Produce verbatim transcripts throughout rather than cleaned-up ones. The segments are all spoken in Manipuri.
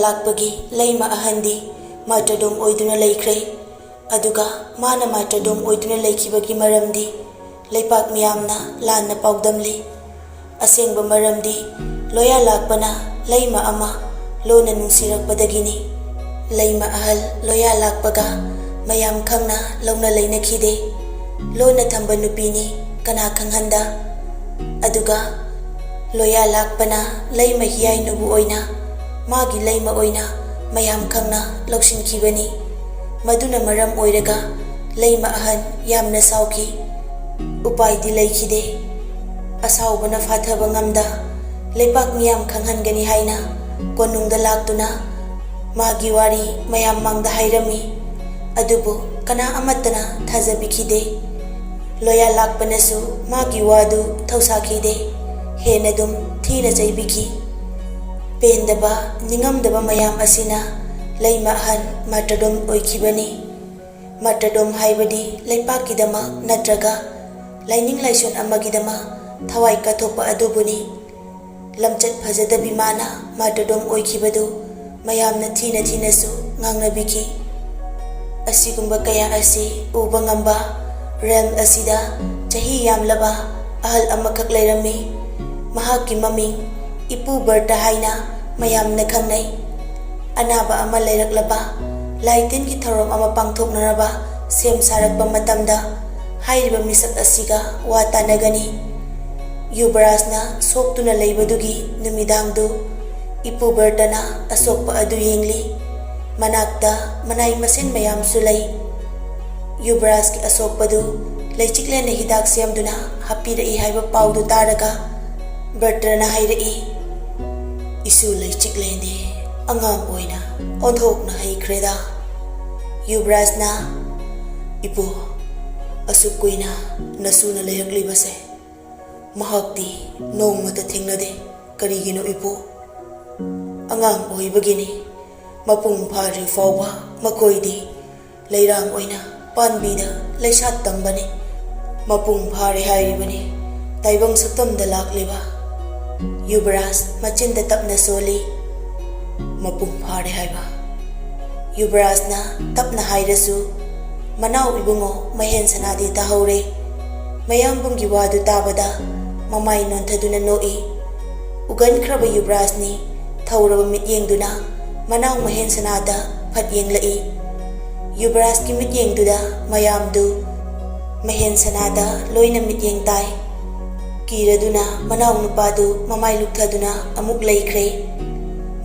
ꯂꯥꯛꯄꯒꯤ ꯂꯩꯃ ꯑꯍꯟꯗꯤ ꯃꯥꯔꯇꯔꯗꯣꯝ ꯑꯣꯏꯗꯨꯅ ꯂꯩꯈ꯭ꯔꯦ꯫ ꯑꯗꯨꯒ ꯃꯥꯅ ꯃꯥꯔꯇꯔꯗꯣꯝ ꯑꯣꯏꯗꯨꯅ ꯂꯩꯈꯤꯕꯒꯤ ꯃꯔꯝꯗꯤ ꯂꯩꯄꯥꯛ ꯃꯤꯌꯥꯝꯅ ꯂꯥꯟꯅ ꯄꯥꯎꯗꯝꯂꯤ꯫ ꯑꯁꯦꯡꯕ ꯃꯔꯝꯗꯤ ꯂꯣꯌꯥ ꯂꯥꯛꯄꯅ ꯂꯩꯃ ꯑꯃ ꯂꯣꯟꯅ ꯅꯨꯡꯁꯤꯔꯛꯄꯗꯒꯤꯅꯤ꯫ ꯂꯩꯃ ꯑꯍꯜ ꯂꯣꯌꯥ ꯂꯥꯛꯄꯒ ꯃꯌꯥꯝ ꯈꯪꯅ ꯂꯧꯅ ꯂꯩꯅꯈꯤꯗꯦ꯫ ꯂꯣꯟꯅ ꯊꯝꯕ ꯅꯨꯄꯤꯅꯤ, ꯀꯅꯥ ꯈꯪꯍꯟꯗ꯫ ꯑꯗꯨꯒ ꯂꯣꯌꯥ ꯂꯥꯛꯄꯅ ꯂꯩꯃ ꯍꯤꯌꯥꯏꯅꯨꯕꯨ ꯑꯣꯏꯅ ꯃꯥꯒꯤ ꯂꯩꯃ ꯑꯣꯏꯅ ꯃꯌꯥꯝ ꯈꯪꯅ ꯂꯧꯁꯤꯟꯈꯤꯕꯅꯤ꯫ ꯃꯗꯨꯅ ꯃꯔꯝ ꯑꯣꯏꯔꯒ ꯂꯩꯃ ꯑꯍꯟ ꯌꯥꯝꯅ ꯁꯥꯎꯈꯤ꯫ ꯎꯄꯥꯏꯗꯤ ꯂꯩꯈꯤꯗꯦ꯫ ꯑꯁꯥꯎꯕꯅ ꯐꯥꯊꯕ ꯉꯝꯗ ꯂꯩꯄꯥꯛ ꯃꯤꯌꯥꯝ ꯈꯪꯍꯟꯒꯅꯤ ꯍꯥꯏꯅ ꯀꯣꯅꯨꯡꯗ ꯂꯥꯛꯇꯨꯅ ꯃꯥꯒꯤ ꯋꯥꯔꯤ ꯃꯌꯥꯝ ꯃꯥꯡꯗ ꯍꯥꯏꯔꯝꯃꯤ꯫ ꯑꯗꯨꯕꯨ ꯀꯅꯥ ꯑꯃꯠꯇꯅ ꯊꯥꯖꯕꯤꯈꯤꯗꯦ꯫ ꯂꯣꯌꯥ ꯂꯥꯛꯄꯅꯁꯨ ꯃꯥꯒꯤ ꯋꯥꯗꯨ ꯊꯧꯁꯥꯈꯤꯗꯦ꯫ ꯍꯦꯟꯅ ꯑꯗꯨꯝ ꯊꯤꯅ ꯆꯩꯕꯤꯈꯤ꯫ ꯄꯦꯟꯗꯕ, ꯅꯤꯡꯉꯝꯗꯕ ꯃꯌꯥꯝ ꯑꯁꯤꯅ ꯂꯩꯃ ꯑꯍꯟ ꯃꯥꯔꯇꯔꯗꯣꯝ ꯑꯣꯏꯈꯤꯕꯅꯤ꯫ ꯃꯥꯔꯇꯔꯗꯣꯝ ꯍꯥꯏꯕꯗꯤ ꯂꯩꯄꯥꯛꯀꯤꯗꯃꯛ ꯅꯠꯇ꯭ꯔꯒ ꯂꯥꯏꯅꯤꯡ ꯂꯥꯏꯁꯣꯟ ꯑꯃꯒꯤꯗꯃꯛ ꯊꯋꯥꯏ ꯀꯠꯊꯣꯛꯄ ꯑꯗꯨꯕꯨꯅꯤ꯫ ꯂꯝꯆꯠ ꯐꯖꯗꯕꯤ ꯃꯥꯅ ꯃꯥꯔꯇꯔꯗꯣꯝ ꯑꯣꯏꯈꯤꯕꯗꯨ ꯃꯌꯥꯝꯅ ꯊꯤꯅ ꯊꯤꯅꯁꯨ ꯉꯥꯡꯅꯕꯤꯈꯤ꯫ ꯑꯁꯤꯒꯨꯝꯕ ꯀꯌꯥ ꯑꯁꯤ ꯎꯕ ꯉꯝꯕ ꯔꯦꯜꯝ ꯑꯁꯤꯗ ꯆꯍꯤ ꯌꯥꯝꯂꯕ ꯑꯍꯜ ꯑꯃꯈꯛ ꯂꯩꯔꯝꯃꯤ꯫ ꯃꯍꯥꯛꯀꯤ ꯃꯃꯤꯡ ꯏꯄꯨ ꯕꯔꯇ ꯍꯥꯏꯅ ꯃꯌꯥꯝꯅ ꯈꯪꯅꯩ꯫ ꯑꯅꯥꯕ ꯑꯃ ꯂꯩꯔꯛꯂꯕ, ꯂꯥꯏ ꯇꯤꯟꯒꯤ ꯊꯧꯔꯝ ꯑꯃ ꯄꯥꯡꯊꯣꯛꯅꯅꯕ ꯁꯦꯝ ꯁꯥꯔꯛꯄ ꯃꯇꯝꯗ ꯍꯥꯏꯔꯤꯕ ꯃꯤꯁꯛ ꯑꯁꯤꯒ ꯋꯥ ꯇꯥꯅꯒꯅꯤ꯫ ꯌꯨꯕꯔꯥꯖꯅ ꯁꯣꯛꯇꯨꯅ ꯂꯩꯕꯗꯨꯒꯤ ꯅꯨꯃꯤꯗꯥꯡꯗꯨ ꯏꯄꯨ ꯕꯔꯇꯅ ꯑꯁꯣꯛꯄ ꯑꯗꯨ ꯌꯦꯡꯂꯤ꯫ ꯃꯅꯥꯛꯇ ꯃꯅꯥꯏ ꯃꯁꯤꯟ ꯃꯌꯥꯝꯁꯨ ꯂꯩ꯫ ꯌꯨꯕꯔꯥꯖꯀꯤ ꯑꯁꯣꯛꯄꯗꯨ ꯂꯩꯆꯤꯛꯂꯦꯟꯅ ꯍꯤꯗꯥꯛ ꯁꯦꯝꯗꯨꯅ ꯍꯥꯞꯄꯤꯔꯛꯏ ꯍꯥꯏꯕ ꯄꯥꯎꯗꯨ ꯇꯥꯔꯒ ꯕꯔꯇꯅ ꯍꯥꯏꯔꯛꯏ, "ꯏꯁꯨ ꯂꯩꯆꯤꯛꯂꯦꯟꯗꯤ ꯑꯉꯥꯡ ꯑꯣꯏꯅ ꯑꯣꯟꯊꯣꯛꯅ ꯍꯩꯈ꯭ꯔꯦꯗ"꯫ ꯌꯨꯕꯔꯥꯖꯅ, "ꯏꯄꯨ, ꯑꯁꯨꯛ ꯀꯨꯏꯅ ꯅꯁꯨꯅ ꯂꯩꯔꯛꯂꯤꯕꯁꯦ ꯃꯍꯥꯛꯇꯤ ꯅꯣꯡꯃꯇ ꯊꯦꯡꯅꯗꯦ꯫ ꯀꯔꯤꯒꯤꯅꯣ ꯏꯄꯨ? ꯑꯉꯥꯡ ꯑꯣꯏꯕꯒꯤꯅꯤ꯫ ꯃꯄꯨꯡ ꯐꯥꯗ꯭ꯔꯤ ꯐꯥꯎꯕ ꯃꯈꯣꯏꯗꯤ ꯂꯩꯔꯥꯡ ꯑꯣꯏꯅ ꯄꯥꯟꯕꯤꯗ ꯂꯩꯁꯥꯠ ꯇꯝꯕꯅꯤ꯫ ꯃꯄꯨꯡ ꯐꯥꯔꯦ ꯍꯥꯏꯔꯤꯕꯅꯤ ꯇꯥꯏꯕꯪ ꯁꯛꯇꯝꯗ ꯂꯥꯛꯂꯤꯕ"꯫ ꯌꯨꯕꯔꯥꯖ ꯃꯆꯤꯟꯗ ꯇꯞꯅ ꯁꯣꯜꯂꯤ꯫ ꯃꯄꯨꯡ ꯐꯥꯔꯦ ꯍꯥꯏꯕ꯫ ꯌꯨꯕꯔꯥꯖꯅ ꯇꯞꯅ ꯍꯥꯏꯔꯁꯨ, ꯃꯅꯥꯎ ꯏꯕꯨꯡꯉꯣ ꯃꯍꯦꯟ ꯁꯅꯥꯗꯤ ꯇꯥꯍꯧꯔꯦ꯫ ꯃꯌꯥꯝꯕꯨꯡꯒꯤ ꯋꯥꯗꯨ ꯇꯥꯕꯗ ꯃꯃꯥꯏ ꯅꯣꯟꯊꯗꯨꯅ ꯅꯣꯛꯏ꯫ ꯎꯒꯟꯈ꯭ꯔꯕ ꯌꯨꯕꯔꯥꯖꯅꯤ ꯊꯧꯔꯕ ꯃꯤꯠꯌꯦꯡꯗꯨꯅ ꯃꯅꯥꯎ ꯃꯍꯦꯟ ꯁꯅꯥꯗ ꯐꯠ ꯌꯦꯡꯂꯛꯏ꯫ ꯌꯨꯕꯔꯥꯖꯀꯤ ꯃꯤꯠꯌꯦꯡꯗꯨꯗ ꯃꯌꯥꯝꯗꯨ ꯃꯍꯦꯟ ꯁꯅꯥꯗ ꯂꯣꯏꯅ ꯃꯤꯠꯌꯦꯡ ꯇꯥꯏ꯫ ꯀꯤꯔꯗꯨꯅ ꯃꯅꯥꯎ ꯅꯨꯄꯥꯗꯨ ꯃꯃꯥꯏ ꯂꯨꯛꯊꯗꯨꯅ ꯑꯃꯨꯛ ꯂꯩꯈ꯭ꯔꯦ꯫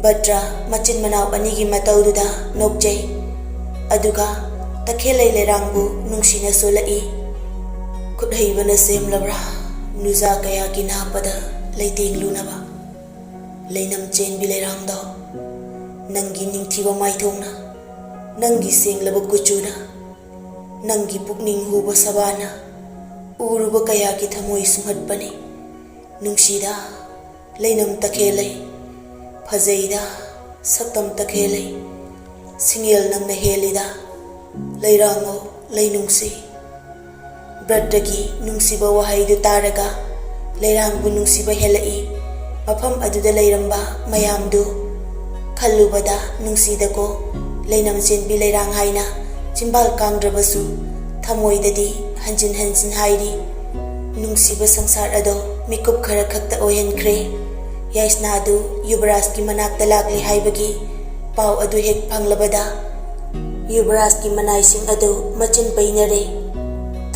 ꯚꯗ꯭ꯔ ꯃꯆꯤꯟ ꯃꯅꯥꯎ ꯑꯅꯤꯒꯤ ꯃꯇꯧꯗꯨꯗ ꯅꯣꯛꯆꯩ꯫ ꯑꯗꯨꯒ ꯇꯈꯦꯜꯂꯩ ꯂꯩꯔꯥꯡꯕꯨ ꯅꯨꯡꯁꯤꯅ ꯁꯣꯜꯂꯛꯏ꯫ ꯈꯨꯠꯍꯩꯕꯅ ꯁꯦꯝꯂꯕ꯭ꯔꯥ? ꯅꯨꯖꯥ ꯀꯌꯥꯒꯤ ꯅꯥꯞꯄꯗ ꯂꯩꯇꯦꯡꯂꯨꯅꯕ꯫ ꯂꯩꯅꯝ ꯆꯦꯟꯕꯤ ꯂꯩꯔꯥꯡꯗꯣ, ꯅꯪꯒꯤ ꯅꯤꯡꯊꯤꯕ ꯃꯥꯏꯊꯣꯡꯅ, ꯅꯪꯒꯤ ꯁꯦꯡꯂꯕ ꯀꯨꯆꯨꯅ, ꯅꯪꯒꯤ ꯄꯨꯛꯅꯤꯡ ꯍꯨꯕ ꯁꯕꯥꯅ ꯎꯔꯨꯕ ꯀꯌꯥꯒꯤ ꯊꯃꯣꯏ ꯁꯨꯝꯍꯠꯄꯅꯤ꯫ ꯅꯨꯡꯁꯤꯗ, ꯂꯩꯅꯝ ꯇꯈꯦꯜꯂꯩ, ꯐꯖꯩꯗ, ꯁꯛꯇꯝ ꯇꯈꯦꯜꯂꯩ, ꯁꯤꯡꯌꯦꯜ ꯅꯪꯅ ꯍꯦꯜꯂꯤꯗ, ꯂꯩꯔꯥꯡꯉꯣ, ꯂꯩꯅꯨꯡꯁꯤ꯫ ꯚ꯭ꯔꯠꯇꯒꯤ ꯅꯨꯡꯁꯤꯕ ꯋꯥꯍꯩꯗꯨ ꯇꯥꯔꯒ ꯂꯩꯔꯥꯡꯕꯨ ꯅꯨꯡꯁꯤꯕ ꯍꯦꯜꯂꯛꯏ꯫ ꯃꯐꯝ ꯑꯗꯨꯗ ꯂꯩꯔꯝꯕ ꯃꯌꯥꯝꯗꯨ ꯈꯜꯂꯨꯕꯗ ꯅꯨꯡꯁꯤꯗꯀꯣ, ꯂꯩꯅꯝ ꯆꯦꯟꯕꯤ ꯂꯩꯔꯥꯡ ꯍꯥꯏꯅ ꯆꯤꯝꯕꯥꯜ ꯀꯥꯡꯗ꯭ꯔꯕꯁꯨ ꯊꯃꯣꯏꯗꯗꯤ ꯍꯟꯖꯤꯟ ꯍꯟꯖꯤꯟ ꯍꯥꯏꯔꯤ꯫ ꯅꯨꯡꯁꯤꯕ ꯁꯪꯁꯥꯔ ꯑꯗꯣ ꯃꯤꯀꯨꯞ ꯈꯔ ꯈꯛꯇ ꯑꯣꯏꯍꯟꯈ꯭ꯔꯦ꯫ ꯌꯥꯏꯁꯅꯥꯗꯨ ꯌꯨꯕꯔꯥꯖꯀꯤ ꯃꯅꯥꯛꯇ ꯂꯥꯛꯂꯦ ꯍꯥꯏꯕꯒꯤ ꯄꯥꯎ ꯑꯗꯨ ꯍꯦꯛ ꯐꯪꯂꯕꯗ ꯌꯨꯕꯔꯥꯖꯀꯤ ꯃꯅꯥꯏꯁꯤꯡ ꯑꯗꯨ ꯃꯆꯤꯟ ꯄꯩꯅꯔꯦ꯫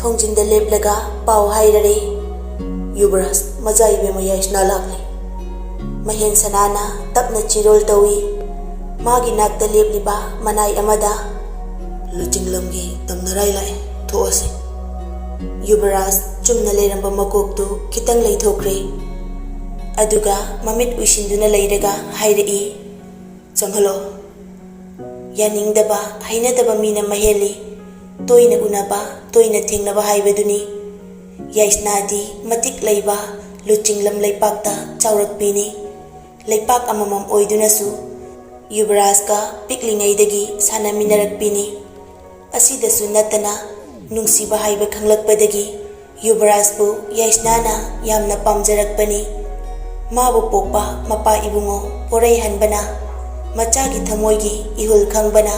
ꯊꯣꯡꯖꯤꯟꯗ ꯂꯦꯞꯂꯒ ꯄꯥꯎ ꯍꯥꯏꯔꯔꯦ꯫ ꯌꯨꯕꯔꯥꯖ, ꯃꯖꯥ ꯏꯕꯦꯝꯃ ꯌꯥꯏꯁꯅꯥ ꯂꯥꯛꯂꯦ꯫ ꯃꯍꯦꯟ ꯁꯅꯥꯅ ꯇꯞꯅ ꯆꯤꯔꯣꯜ ꯇꯧꯏ꯫ ꯃꯥꯒꯤ ꯅꯥꯛꯇ ꯂꯦꯞꯂꯤꯕ ꯃꯅꯥꯏ ꯑꯃꯗ, ꯂꯨꯆꯤꯡꯂꯝꯒꯤ ꯇꯝꯅꯔꯥꯏ ꯂꯥꯛꯑꯦ, ꯊꯣꯛꯑꯁꯤ꯫ ꯌꯨꯕꯔꯥꯖ ꯆꯨꯝꯅ ꯂꯩꯔꯝꯕ ꯃꯀꯣꯛꯇꯨ ꯈꯤꯇꯪ ꯂꯩꯊꯣꯛꯈ꯭ꯔꯦ꯫ ꯑꯗꯨꯒ ꯃꯃꯤꯠ ꯎꯏꯁꯤꯟꯗꯨꯅ ꯂꯩꯔꯒ ꯍꯥꯏꯔꯛꯏ, ꯆꯪꯍꯜꯂꯣ꯫ ꯌꯥꯅꯤꯡꯗꯕ, ꯍꯩꯅꯗꯕ ꯃꯤꯅ ꯃꯍꯦꯜꯂꯤ꯫ ꯇꯣꯏꯅ ꯎꯅꯕ, ꯇꯣꯏꯅ ꯊꯦꯡꯅꯕ ꯍꯥꯏꯕꯗꯨꯅꯤ꯫ ꯌꯥꯏꯁꯅꯥꯗꯤ ꯃꯇꯤꯛ ꯂꯩꯕ ꯂꯨꯆꯤꯡꯂꯝ ꯂꯩꯄꯥꯛꯇ ꯆꯥꯎꯔꯛꯄꯤꯅꯤ꯫ ꯂꯩꯄꯥꯛ ꯑꯃꯃꯝ ꯑꯣꯏꯗꯨꯅꯁꯨ ꯌꯨꯕꯔꯥꯖꯀ ꯄꯤꯛꯂꯤꯉꯩꯗꯒꯤ ꯁꯥꯟꯅꯃꯤꯟꯅꯔꯛꯄꯤꯅꯤ꯫ ꯑꯁꯤꯗꯁꯨ ꯅꯠꯇꯅ ꯅꯨꯡꯁꯤꯕ ꯍꯥꯏꯕ ꯈꯪꯂꯛꯄꯗꯒꯤ ꯌꯨꯕꯔꯥꯖꯄꯨ ꯌꯥꯏꯁꯅꯥꯅ ꯌꯥꯝꯅ ꯄꯥꯝꯖꯔꯛꯄꯅꯤ꯫ ꯃꯥꯕꯨ ꯄꯣꯛꯄ ꯃꯄꯥ ꯏꯕꯨꯡꯉꯣ ꯄꯣꯔꯩꯍꯟꯕꯅ ꯃꯆꯥꯒꯤ ꯊꯃꯣꯏꯒꯤ ꯏꯍꯨꯜ ꯈꯪꯕꯅ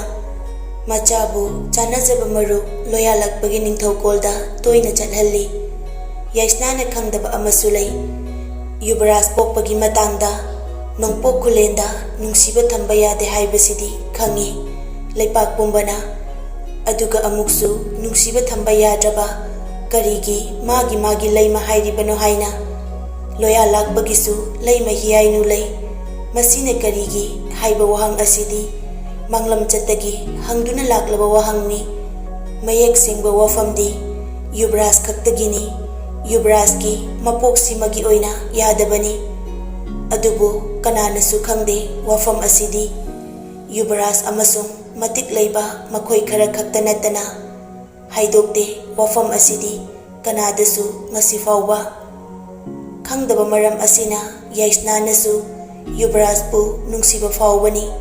ꯃꯆꯥꯕꯨ ꯆꯥꯟꯅꯖꯕ ꯃꯔꯨꯞ ꯂꯣꯌꯥꯂꯛꯄꯒꯤ ꯅꯤꯡꯊꯧꯀꯣꯜꯗ ꯇꯣꯏꯅ ꯆꯠꯍꯜꯂꯤ꯫ ꯌꯥꯏꯁꯅꯥꯅ ꯈꯪꯗꯕ ꯑꯃꯁꯨ ꯂꯩ꯫ ꯌꯨꯕꯔꯥꯖ ꯄꯣꯛꯄꯒꯤ ꯃꯇꯥꯡꯗ ꯅꯣꯡꯄꯣꯛ ꯈꯨꯂꯦꯟꯗ ꯅꯨꯡꯁꯤꯕ ꯊꯝꯕ ꯌꯥꯗꯦ ꯍꯥꯏꯕꯁꯤꯗꯤ ꯈꯪꯉꯤ ꯂꯩꯄꯥꯛ ꯄꯨꯝꯕꯅ꯫ ꯑꯗꯨꯒ ꯑꯃꯨꯛꯁꯨ ꯅꯨꯡꯁꯤꯕ ꯊꯝꯕ ꯌꯥꯗ꯭ꯔꯕ ꯀꯔꯤꯒꯤ ꯃꯥꯒꯤ ꯃꯥꯒꯤ ꯂꯩꯃ ꯍꯥꯏꯔꯤꯕꯅꯣ ꯍꯥꯏꯅ ꯂꯣꯌꯥ ꯂꯥꯛꯄꯒꯤꯁꯨ ꯂꯩꯃ ꯍꯤꯌꯥꯏꯅꯨ ꯂꯩ꯫ ꯃꯁꯤꯅ ꯀꯔꯤꯒꯤ ꯍꯥꯏꯕ ꯋꯥꯍꯪ ꯑꯁꯤꯗꯤ ꯃꯥꯡꯂꯝꯆꯠꯇꯒꯤ ꯍꯪꯗꯨꯅ ꯂꯥꯛꯂꯕ ꯋꯥꯍꯪꯅꯤ꯫ ꯃꯌꯦꯛ ꯁꯦꯡꯕ ꯋꯥꯐꯝꯗꯤ ꯌꯨꯕꯔꯥꯖ ꯈꯛꯇꯒꯤꯅꯤ꯫ ꯌꯨꯕꯔꯥꯖꯀꯤ ꯃꯄꯣꯛꯁꯤꯃꯒꯤ ꯑꯣꯏꯅ ꯌꯥꯗꯕꯅꯤ꯫ ꯑꯗꯨꯕꯨ ꯀꯅꯥꯅꯁꯨ ꯈꯪꯗꯦ ꯋꯥꯐꯝ ꯑꯁꯤꯗꯤ꯫ ꯌꯨꯕꯔꯥꯖ ꯑꯃꯁꯨꯡ ꯃꯇꯤꯛ ꯂꯩꯕ ꯃꯈꯣꯏ ꯈꯔ ꯈꯛꯇ ꯅꯠꯇꯅ ꯍꯥꯏꯗꯣꯛꯇꯦ꯫ ꯋꯥꯐꯝ ꯑꯁꯤꯗꯤ ꯀꯅꯥꯗꯁꯨ ꯉꯁꯤ ꯐꯥꯎꯕ ꯈꯪꯗꯕ ꯃꯔꯝ ꯑꯁꯤꯅ ꯌꯥꯏꯁꯅꯥꯅꯁꯨ ꯌꯨꯕꯔꯥꯖꯄꯨ ꯅꯨꯡꯁꯤꯕ ꯐꯥꯎꯕꯅꯤ꯫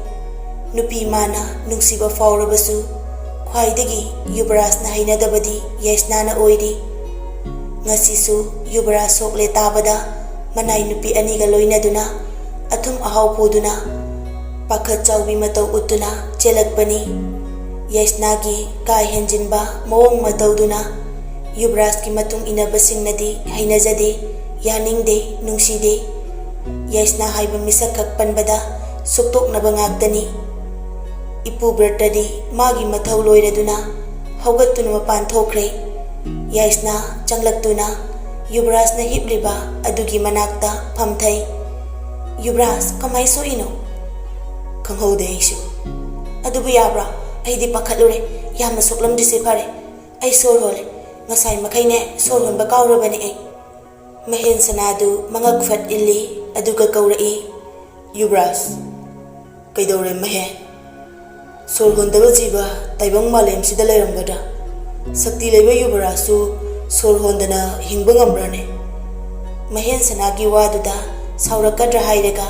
ꯅꯨꯄꯤ ꯃꯥꯅ ꯅꯨꯡꯁꯤꯕ ꯐꯥꯎꯔꯕꯁꯨ ꯈ꯭ꯋꯥꯏꯗꯒꯤ ꯌꯨꯕꯔꯥꯖꯅ ꯍꯩꯅꯗꯕꯗꯤ ꯌꯥꯏꯁꯅꯥꯅ ꯑꯣꯏꯔꯤ꯫ ꯉꯁꯤꯁꯨ ꯌꯨꯕꯔꯥꯖ ꯁꯣꯛꯂꯦ ꯇꯥꯕꯗ ꯃꯅꯥꯏ ꯅꯨꯄꯤ ꯑꯅꯤꯒ ꯂꯣꯏꯅꯗꯨꯅ ꯑꯊꯨꯝ ꯑꯍꯥꯎ ꯄꯨꯗꯨꯅ ꯄꯥꯈꯠ ꯆꯥꯎꯕꯤ ꯃꯇꯧ ꯎꯠꯇꯨꯅ ꯆꯦꯜꯂꯛꯄꯅꯤ꯫ ꯌꯥꯏꯁꯅꯥꯒꯤ ꯀꯥ ꯍꯦꯟꯖꯤꯟꯕ ꯃꯑꯣꯡ ꯃꯇꯧꯗꯨꯅ ꯌꯨꯕꯔꯥꯖꯀꯤ ꯃꯇꯨꯡ ꯏꯟꯅꯕꯁꯤꯡꯅꯗꯤ ꯍꯩꯅꯖꯗꯦ, ꯌꯥꯅꯤꯡꯗꯦ, ꯅꯨꯡꯁꯤꯗꯦ꯫ ꯌꯥꯏꯁꯅꯥ ꯍꯥꯏꯕ ꯃꯤꯁꯛ ꯈꯛ ꯄꯟꯕꯗ ꯁꯨꯛꯇꯣꯛꯅꯕ ꯉꯥꯛꯇꯅꯤ꯫ ꯏꯄꯨ ꯕ꯭ꯔꯇꯗꯤ ꯃꯥꯒꯤ ꯃꯊꯧ ꯂꯣꯏꯔꯗꯨꯅ ꯍꯧꯒꯠꯇꯨꯅ ꯃꯄꯥꯟ ꯊꯣꯛꯈ꯭ꯔꯦ꯫ ꯌꯥꯏꯁꯅꯥ ꯆꯪꯂꯛꯇꯨꯅ ꯌꯨꯕꯔꯥꯖꯅ ꯍꯤꯞꯂꯤꯕ ꯑꯗꯨꯒꯤ ꯃꯅꯥꯛꯇ ꯐꯝꯊꯩ꯫ "ꯌꯨꯕꯔꯥꯖ, ꯀꯃꯥꯏ ꯁꯣꯛꯏꯅꯣ?" "ꯈꯪꯍꯧꯗꯦ ꯑꯩꯁꯨ꯫ ꯑꯗꯨꯕꯨ ꯌꯥꯕ꯭ꯔꯥ? ꯑꯩꯗꯤ ꯄꯥꯈꯠꯂꯨꯔꯦ꯫ ꯌꯥꯝꯅ ꯁꯣꯛꯂꯝꯗ꯭ꯔꯤꯁꯦ ꯐꯔꯦ꯫ ꯑꯩ ꯁꯣꯔ ꯍꯣꯜꯂꯦ꯫ ꯉꯁꯥꯏ ꯃꯈꯩꯅꯦ ꯁꯣꯔ ꯍꯣꯟꯕ ꯀꯥꯎꯔꯕꯅꯦ ꯑꯩ꯫" ꯃꯍꯦꯟ ꯁꯅꯥꯗꯨ ꯃꯉꯛ ꯐꯠ ꯏꯜꯂꯤ, ꯑꯗꯨꯒ ꯀꯧꯔꯛꯏ, "ꯌꯨꯕꯔꯥꯖ, ꯀꯩꯗꯧꯔꯦ ꯃꯍꯦꯟ? ꯁꯣꯔ ꯍꯣꯟꯗꯕ ꯖꯤꯕ ꯇꯥꯏꯕꯪ ꯃꯥꯂꯦꯝꯁꯤꯗ ꯂꯩꯔꯝꯒꯗ꯭ꯔꯥ? ꯁꯛꯇꯤ ꯂꯩꯕ ꯌꯨꯕꯔꯥꯖꯁꯨ ꯁꯣꯔ ꯍꯣꯟꯗꯅ ꯍꯤꯡꯕ ꯉꯝꯕ꯭ꯔꯥꯅꯦ?" ꯃꯍꯦꯟ ꯁꯅꯥꯒꯤ ꯋꯥꯗꯨꯗ ꯁꯥꯎꯔꯛꯀꯗ꯭ꯔꯥ ꯍꯥꯏꯔꯒ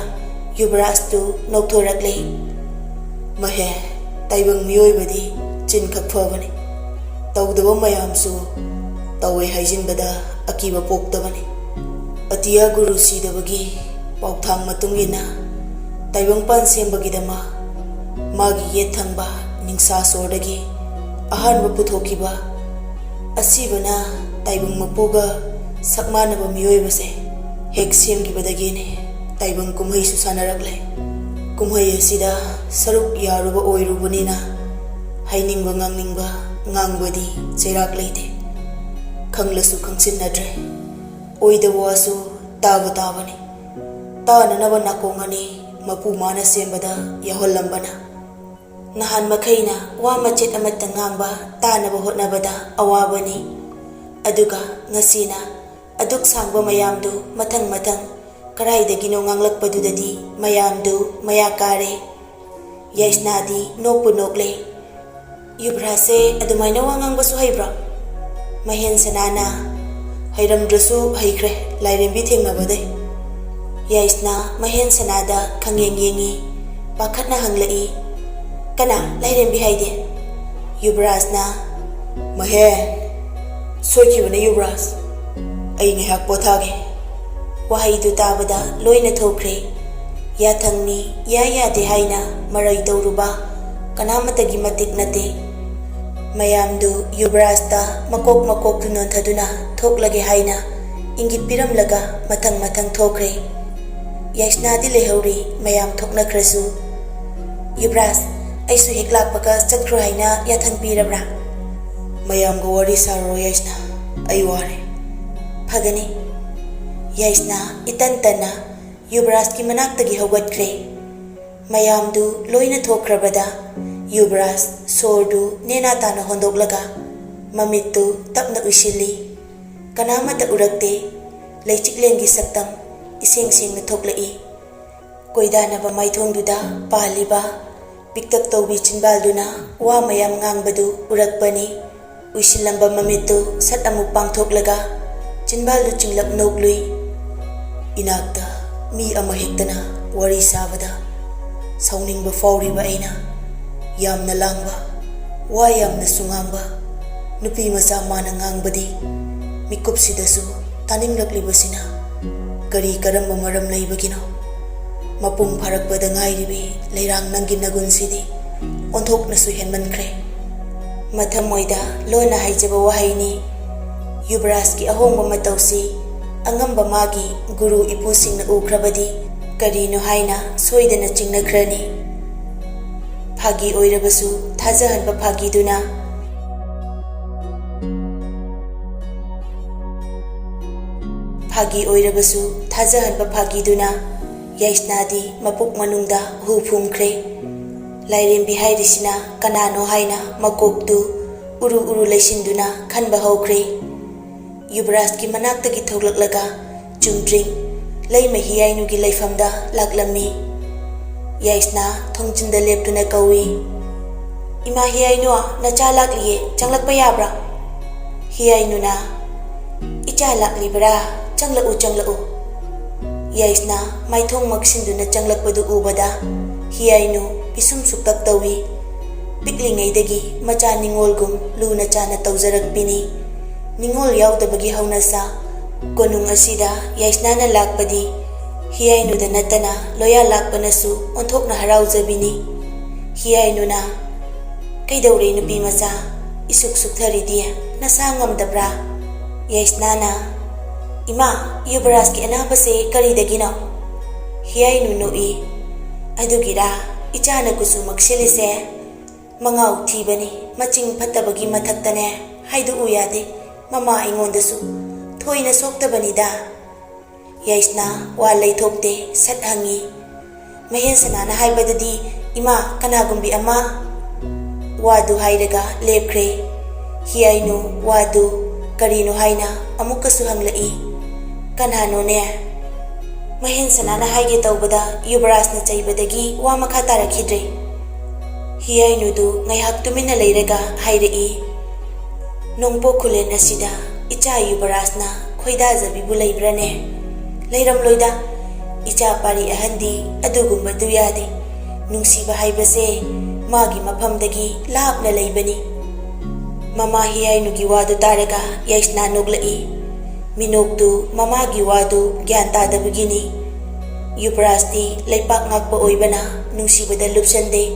ꯌꯨꯕꯔꯥꯖꯇꯨ ꯅꯣꯛꯊꯣꯔꯛꯂꯦ꯫ "ꯃꯍꯦ, ꯇꯥꯏꯕꯪ ꯃꯤꯑꯣꯏꯕꯗꯤ ꯆꯤꯟꯈꯛ ꯐꯕꯅꯤ꯫ ꯇꯧꯗꯕ ꯃꯌꯥꯝꯁꯨ ꯇꯧꯋꯦ ꯍꯥꯏꯖꯤꯟꯕꯗ ꯑꯀꯤꯕ ꯄꯣꯛꯇꯕꯅꯤ꯫ ꯑꯇꯤꯌꯥ ꯒꯨꯔꯨ ꯁꯤꯗꯕꯒꯤ ꯄꯥꯎꯊꯥꯡ ꯃꯇꯨꯡ ꯏꯟꯅ ꯇꯥꯏꯕꯪꯄꯥꯟ ꯁꯦꯝꯕꯒꯤꯗꯃꯛ ꯃꯥꯒꯤ ꯌꯦꯠ ꯊꯪꯕ ꯅꯤꯡꯁꯥ ꯁꯣꯔꯗꯒꯤ ꯑꯍꯥꯟꯕ ꯄꯨꯊꯣꯛꯈꯤꯕ ꯑꯁꯤꯕꯅ ꯇꯥꯏꯕꯪ ꯃꯄꯨꯒ ꯁꯛ ꯃꯥꯟꯅꯕ ꯃꯤꯑꯣꯏꯕꯁꯦ ꯍꯦꯛ ꯁꯦꯝꯈꯤꯕꯗꯒꯤꯅꯦ ꯇꯥꯏꯕꯪ ꯀꯨꯝꯍꯩꯁꯨ ꯁꯥꯟꯅꯔꯛꯂꯦ꯫ ꯀꯨꯝꯍꯩ ꯑꯁꯤꯗ ꯁꯔꯨꯛ ꯌꯥꯔꯨꯕ ꯑꯣꯏꯔꯨꯕꯅꯤꯅ ꯍꯥꯏꯅꯤꯡꯕ ꯉꯥꯡꯅꯤꯡꯕ ꯉꯥꯡꯕꯗꯤ ꯆꯩꯔꯥꯛ ꯂꯩꯇꯦ꯫ ꯈꯪꯂꯁꯨ ꯈꯪꯁꯤꯟꯅꯗ꯭ꯔꯦ꯫ ꯑꯣꯏꯗꯕ ꯋꯥꯁꯨ ꯇꯥꯕ ꯇꯥꯕꯅꯤ꯫ ꯇꯥꯅꯅꯕ ꯅꯥꯀꯣꯡ ꯑꯅꯤ ꯃꯄꯨ ꯃꯥꯅ ꯁꯦꯝꯕꯗ ꯌꯥꯎꯍꯜꯂꯝꯕꯅ꯫ ꯅꯍꯥꯟ ꯃꯈꯩꯅ ꯋꯥ ꯃꯆꯦꯠ ꯑꯃꯠꯇ ꯉꯥꯡꯕ ꯇꯥꯅꯕ ꯍꯣꯠꯅꯕꯗ ꯑꯋꯥꯕꯅꯤ꯫ ꯑꯗꯨꯒ ꯉꯁꯤꯅ ꯑꯗꯨꯛ ꯁꯥꯡꯕ ꯃꯌꯥꯝꯗꯨ ꯃꯊꯪ ꯃꯊꯪ ꯀꯗꯥꯏꯗꯒꯤꯅꯣ ꯉꯥꯡꯂꯛꯄꯗꯨꯗꯗꯤ ꯃꯌꯥꯝꯗꯨ ꯃꯌꯥ ꯀꯥꯔꯦ꯫ ꯌꯥꯏꯁꯅꯥꯗꯤ ꯅꯣꯛꯄꯨ ꯅꯣꯛꯂꯦ꯫ "ꯌꯨꯕ꯭ꯔꯥꯖꯁꯦ ꯑꯗꯨꯃꯥꯏꯅ ꯋꯥ ꯉꯥꯡꯕꯁꯨ ꯍꯩꯕ꯭ꯔꯣ?" ꯃꯍꯦꯟ ꯁꯅꯥꯅ, "ꯍꯩꯔꯝꯗ꯭ꯔꯁꯨ ꯍꯩꯈ꯭ꯔꯦ, ꯂꯥꯏꯔꯦꯝꯕꯤ ꯊꯦꯡꯅꯕꯗꯩ"꯫ ꯌꯥꯏꯁꯅꯥ ꯃꯍꯦꯟ ꯁꯅꯥꯗ ꯈꯪꯌꯦꯡ ꯌꯦꯡꯉꯤ꯫ ꯄꯥꯈꯠꯅ ꯍꯪꯂꯛꯏ, "ꯀꯅꯥ ꯂꯥꯏꯔꯦꯝꯕꯤ ꯍꯥꯏꯗꯤ?" ꯌꯨꯕ꯭ꯔꯥꯖꯅ, "ꯃꯍꯦꯟ, ꯁꯣꯏꯈꯤꯕꯅꯦ ꯌꯨꯕ꯭ꯔꯥꯖ꯫ ꯑꯩ ꯉꯥꯏꯍꯥꯛ ꯄꯣꯊꯥꯒꯦ"꯫ ꯋꯥꯍꯩꯗꯨ ꯇꯥꯕꯗ ꯂꯣꯏꯅ ꯊꯣꯛꯈ꯭ꯔꯦ꯫ ꯌꯥꯊꯪꯅꯤ, ꯌꯥ ꯌꯥꯗꯦ ꯍꯥꯏꯅ ꯃꯔꯩ ꯇꯧꯔꯨꯕ ꯀꯅꯥꯃꯠꯇꯒꯤ ꯃꯇꯤꯛ ꯅꯠꯇꯦ꯫ ꯃꯌꯥꯝꯗꯨ ꯌꯨꯕ꯭ꯔꯥꯖꯇ ꯃꯀꯣꯛ ꯃꯀꯣꯛꯇꯨ ꯅꯣꯟꯊꯗꯨꯅ ꯊꯣꯛꯂꯒꯦ ꯍꯥꯏꯅ ꯏꯪꯒꯤꯠ ꯄꯤꯔꯝꯂꯒ ꯃꯊꯪ ꯃꯊꯪ ꯊꯣꯛꯈ꯭ꯔꯦ꯫ ꯌꯥꯏꯁꯅꯥꯗꯤ ꯂꯩꯍꯧꯔꯤ, ꯃꯌꯥꯝ ꯊꯣꯛꯅꯈ꯭ꯔꯁꯨ꯫ "ꯌꯨꯕ꯭ꯔꯥꯖ, ꯑꯩꯁꯨ ꯍꯦꯛ ꯂꯥꯛꯄꯒ ꯆꯠꯈ꯭ꯔꯣ ꯍꯥꯏꯅ ꯌꯥꯊꯪ ꯄꯤꯔꯕ꯭ꯔꯥ?" "ꯃꯌꯥꯝꯒ ꯋꯥꯔꯤ ꯁꯥꯔꯔꯣꯏ ꯌꯥꯏꯁꯅꯥ, ꯑꯩ ꯋꯥꯔꯦ"꯫ "ꯐꯒꯅꯤ"꯫ ꯌꯥꯏꯁꯅꯥ ꯏꯇꯟ ꯇꯟꯅ ꯌꯨꯕ꯭ꯔꯥꯖꯀꯤ ꯃꯅꯥꯛꯇꯒꯤ ꯍꯧꯒꯠꯈ꯭ꯔꯦ꯫ ꯃꯌꯥꯝꯗꯨ ꯂꯣꯏꯅ ꯊꯣꯛꯈ꯭ꯔꯕꯗ ꯌꯨꯕ꯭ꯔꯥꯖ ꯁꯣꯔꯗꯨ ꯅꯦꯅꯥ ꯇꯥꯅ ꯍꯣꯟꯗꯣꯛꯂꯒ ꯃꯃꯤꯠꯇꯨ ꯇꯞꯅ ꯎꯏꯁꯤꯜꯂꯤ꯫ ꯀꯅꯥꯃꯠꯇ ꯎꯔꯛꯇꯦ꯫ ꯂꯩꯆꯤꯛꯂꯦꯟꯒꯤ ꯁꯛꯇꯝ ꯏꯁꯦꯡ ꯁꯦꯡꯅ ꯊꯣꯛꯂꯛꯏ꯫ ꯀꯣꯏꯗꯥꯅꯕ ꯃꯥꯏꯊꯣꯡꯗꯨꯗ ꯄꯥꯜꯂꯤꯕ ꯄꯤꯛꯇꯛ ꯇꯧꯕꯤ ꯆꯤꯟꯕꯥꯜꯗꯨꯅ ꯋꯥ ꯃꯌꯥꯝ ꯉꯥꯡꯕꯗꯨ ꯎꯔꯛꯄꯅꯤ꯫ ꯎꯏꯁꯤꯜꯂꯝꯕ ꯃꯃꯤꯠꯇꯨ ꯁꯠ ꯑꯃꯨꯛ ꯄꯥꯡꯊꯣꯛꯂꯒ ꯆꯤꯟꯕꯥꯜꯗꯨ ꯆꯤꯡꯂꯞ ꯅꯣꯛꯂꯨꯏ꯫ ꯏꯅꯥꯛꯇ ꯃꯤ ꯑꯃꯍꯦꯛꯇꯅ ꯋꯥꯔꯤ ꯁꯥꯕꯗ ꯁꯥꯎꯅꯤꯡꯕ ꯐꯥꯎꯔꯤꯕ ꯑꯩꯅ, ꯌꯥꯝꯅ ꯂꯥꯡꯕ, ꯋꯥ ꯌꯥꯝꯅꯁꯨ ꯉꯥꯡꯕ ꯅꯨꯄꯤ ꯃꯆꯥ ꯃꯥꯅ ꯉꯥꯡꯕꯗꯤ ꯃꯤꯀꯨꯞꯁꯤꯗꯁꯨ ꯇꯥꯅꯤꯡꯂꯛꯂꯤꯕꯁꯤꯅ ꯀꯔꯤ ꯀꯔꯝꯕ ꯃꯔꯝ ꯂꯩꯕꯒꯤꯅꯣ? ꯃꯄꯨꯡ ꯐꯥꯔꯛꯄꯗ ꯉꯥꯏꯔꯤꯕꯤ ꯂꯩꯔꯥꯡ ꯅꯪꯒꯤ ꯅꯒꯨꯟꯁꯤꯗꯤ ꯑꯣꯟꯊꯣꯛꯅꯁꯨ ꯍꯦꯟꯃꯟꯈ꯭ꯔꯦ꯫ ꯃꯊꯃꯣꯏꯗ ꯂꯣꯟꯅ ꯍꯥꯏꯖꯕ ꯋꯥꯍꯩꯅꯤ꯫ ꯌꯨꯕꯔꯥꯖꯀꯤ ꯑꯍꯣꯡꯕ ꯃꯇꯧꯁꯤ ꯑꯉꯝꯕ ꯃꯥꯒꯤ ꯒꯨꯔꯨ ꯏꯄꯨꯁꯤꯡꯅ ꯎꯈ꯭ꯔꯕꯗꯤ ꯀꯔꯤꯅꯣ ꯍꯥꯏꯅ ꯁꯣꯏꯗꯅ ꯆꯤꯡꯅꯈ꯭ꯔꯅꯤ꯫ ꯐꯥꯒꯤ ꯑꯣꯏꯔꯕꯁꯨ ꯊꯥꯖꯍꯟꯕ ꯐꯥꯒꯤꯗꯨꯅ ꯐꯥꯒꯤ ꯑꯣꯏꯔꯕꯁꯨ ꯊꯥꯖꯍꯟꯕ ꯐꯥꯒꯤꯗꯨꯅ ꯌꯥꯏꯁꯅꯥꯗꯤ ꯃꯄꯨꯛ ꯃꯅꯨꯡꯗ ꯍꯨ ꯐꯨꯝꯈ꯭ꯔꯦ꯫ ꯂꯥꯏꯔꯦꯝꯕꯤ ꯍꯥꯏꯔꯤꯁꯤꯅ ꯀꯅꯥꯅꯣ ꯍꯥꯏꯅ ꯃꯀꯣꯛꯇꯨ ꯎꯔꯨ ꯎꯔꯨ ꯂꯩꯁꯤꯟꯗꯨꯅ ꯈꯟꯕ ꯍꯧꯈ꯭ꯔꯦ꯫ ꯌꯨꯕꯔꯥꯖꯀꯤ ꯃꯅꯥꯛꯇꯒꯤ ꯊꯣꯛꯂꯛꯂꯒ ꯆꯨꯝꯗ꯭ꯔꯤꯡ ꯂꯩꯃ ꯍꯤꯌꯥꯏꯅꯨꯒꯤ ꯂꯩꯐꯝꯗ ꯂꯥꯛꯂꯝꯃꯤ꯫ ꯌꯥꯏꯁꯅꯥ ꯊꯣꯡꯖꯤꯟꯗ ꯂꯦꯞꯇꯨꯅ ꯀꯧꯏ, "ꯏꯃꯥ ꯍꯤꯌꯥꯏꯅꯨ, ꯅꯆꯥ ꯂꯥꯛꯂꯤꯌꯦ, ꯆꯪꯂꯛꯄ ꯌꯥꯕ꯭ꯔꯥ?" ꯍꯤꯌꯥꯏꯅꯨꯅ, "ꯏꯆꯥ ꯂꯥꯛꯂꯤꯕꯔꯥ? ꯆꯪꯂꯛꯎ, ꯆꯪꯂꯛꯎ꯫" ꯌꯥꯏꯁꯅꯥ ꯃꯥꯏꯊꯣꯡ ꯃꯛꯁꯤꯟꯗꯨꯅ ꯆꯪꯂꯛꯄꯗꯨ ꯎꯕꯗ ꯍꯤꯌꯥꯏꯅꯨ ꯄꯤꯁꯨꯝ ꯁꯨꯛꯇꯛ ꯇꯧꯏ꯫ ꯄꯤꯛꯂꯤꯉꯩꯗꯒꯤ ꯃꯆꯥ ꯅꯤꯉꯣꯜꯒꯨꯝ ꯂꯨꯅ ꯆꯥꯅ ꯇꯧꯖꯔꯛꯄꯤꯅꯤ꯫ ꯅꯤꯉꯣꯜ ꯌꯥꯎꯗꯕꯒꯤ ꯍꯧꯅꯁꯥ ꯀꯣꯅꯨꯡ ꯑꯁꯤꯗ ꯌꯥꯏꯁꯅꯥꯅ ꯂꯥꯛꯄꯗꯤ ꯍꯤꯌꯥꯏꯅꯨꯗ ꯅꯠꯇꯅ ꯂꯣꯌꯥ ꯂꯥꯛꯄꯅꯁꯨ ꯑꯣꯟꯊꯣꯛꯅ ꯍꯔꯥꯎꯖꯕꯤꯅꯤ꯫ ꯍꯤꯌꯥꯏꯅꯨꯅ, "ꯀꯩꯗꯧꯔꯦ ꯅꯨꯄꯤ ꯃꯆꯥ? ꯏꯁꯨꯛ ꯁꯨꯛꯊꯔꯤꯗꯤ? ꯅꯁꯥ ꯉꯝꯗꯕ꯭ꯔꯥ?" ꯌꯥꯏꯁꯅꯥꯅ, "ꯏꯃꯥ, ꯌꯨꯕꯔꯥꯖꯀꯤ ꯑꯅꯥꯕꯁꯦ ꯀꯔꯤꯗꯒꯤꯅꯣ?" ꯍꯤꯌꯥꯏꯅꯨ ꯅꯣꯛꯏ꯫ "ꯑꯗꯨꯒꯤꯔꯥ ꯏꯆꯥꯅ ꯀꯨꯆꯨ ꯃꯛꯁꯤꯜꯂꯤꯁꯦ? ꯃꯉꯥꯎ ꯊꯤꯕꯅꯤ, ꯃꯆꯤꯡ ꯐꯠꯇꯕꯒꯤ ꯃꯊꯛꯇꯅꯦ, ꯍꯥꯏꯗꯣꯛꯎ ꯌꯥꯗꯦ꯫ ꯃꯃꯥ ꯑꯩꯉꯣꯟꯗꯁꯨ ꯊꯣꯏꯅ ꯁꯣꯛꯇꯕꯅꯤꯗ꯫" ꯌꯥꯏꯁꯅꯥ ꯋꯥ ꯂꯩꯊꯣꯛꯇꯦ, ꯁꯠ ꯍꯪꯉꯤ, "ꯃꯍꯦꯟ ꯁꯅꯥꯅ ꯍꯥꯏꯕꯗꯗꯤ ꯏꯃꯥ ꯀꯅꯥꯒꯨꯝꯕꯤ ꯑꯃ?" ꯋꯥꯗꯨ ꯍꯥꯏꯔꯒ ꯂꯦꯞꯈ꯭ꯔꯦ꯫ ꯍꯤꯌꯥꯏꯅꯨ ꯋꯥꯗꯨ ꯀꯔꯤꯅꯣ ꯍꯥꯏꯅ ꯑꯃꯨꯛꯀꯁꯨ ꯍꯪꯂꯛꯏ꯫ "ꯀꯅꯥꯅꯣꯅꯦ?" ꯃꯍꯦꯟ ꯁꯅꯥꯅ ꯍꯥꯏꯒꯦ ꯇꯧꯕꯗ ꯌꯨꯕꯔꯥꯖꯅ ꯆꯩꯕꯗꯒꯤ ꯋꯥ ꯃꯈꯥ ꯇꯥꯔꯛꯈꯤꯗ꯭ꯔꯦ꯫ ꯍꯤꯌꯥꯏꯅꯨꯗꯨ ꯉꯥꯏꯍꯥꯛ ꯇꯨꯃꯤꯟꯅ ꯂꯩꯔꯒ ꯍꯥꯏꯔꯛꯏ, "ꯅꯣꯡꯄꯣꯛ ꯈꯨꯂꯦꯟ ꯑꯁꯤꯗ ꯏꯆꯥ ꯌꯨꯕꯔꯥꯖꯅ ꯈꯣꯏꯗꯥꯖꯕꯤꯕꯨ ꯂꯩꯕ꯭ꯔꯥꯅꯦ? ꯂꯩꯔꯝꯂꯣꯏꯗ꯫ ꯏꯆꯥ ꯄꯥꯔꯤ ꯑꯍꯟꯗꯤ ꯑꯗꯨꯒꯨꯝꯕꯗꯨ ꯌꯥꯗꯦ꯫ ꯅꯨꯡꯁꯤꯕ ꯍꯥꯏꯕꯁꯦ ꯃꯥꯒꯤ ꯃꯐꯝꯗꯒꯤ ꯂꯥꯞꯅ ꯂꯩꯕꯅꯤ꯫" ꯃꯃꯥ ꯍꯤꯌꯥꯏꯅꯨꯒꯤ ꯋꯥꯗꯨ ꯇꯥꯔꯒ ꯌꯥꯏꯁꯅꯥ ꯅꯣꯛꯂꯛꯏ꯫ ꯃꯤꯅꯣꯛꯇꯨ ꯃꯃꯥꯒꯤ ꯋꯥꯗꯨ ꯒ꯭ꯌꯥꯟ ꯇꯥꯗꯕꯒꯤꯅꯤ꯫ ꯌꯨꯕꯔꯥꯖꯇꯤ ꯂꯩꯄꯥꯛ ꯉꯥꯛꯄ ꯑꯣꯏꯕꯅ ꯅꯨꯡꯁꯤꯕꯗ ꯂꯨꯞꯁꯟꯗꯦ꯫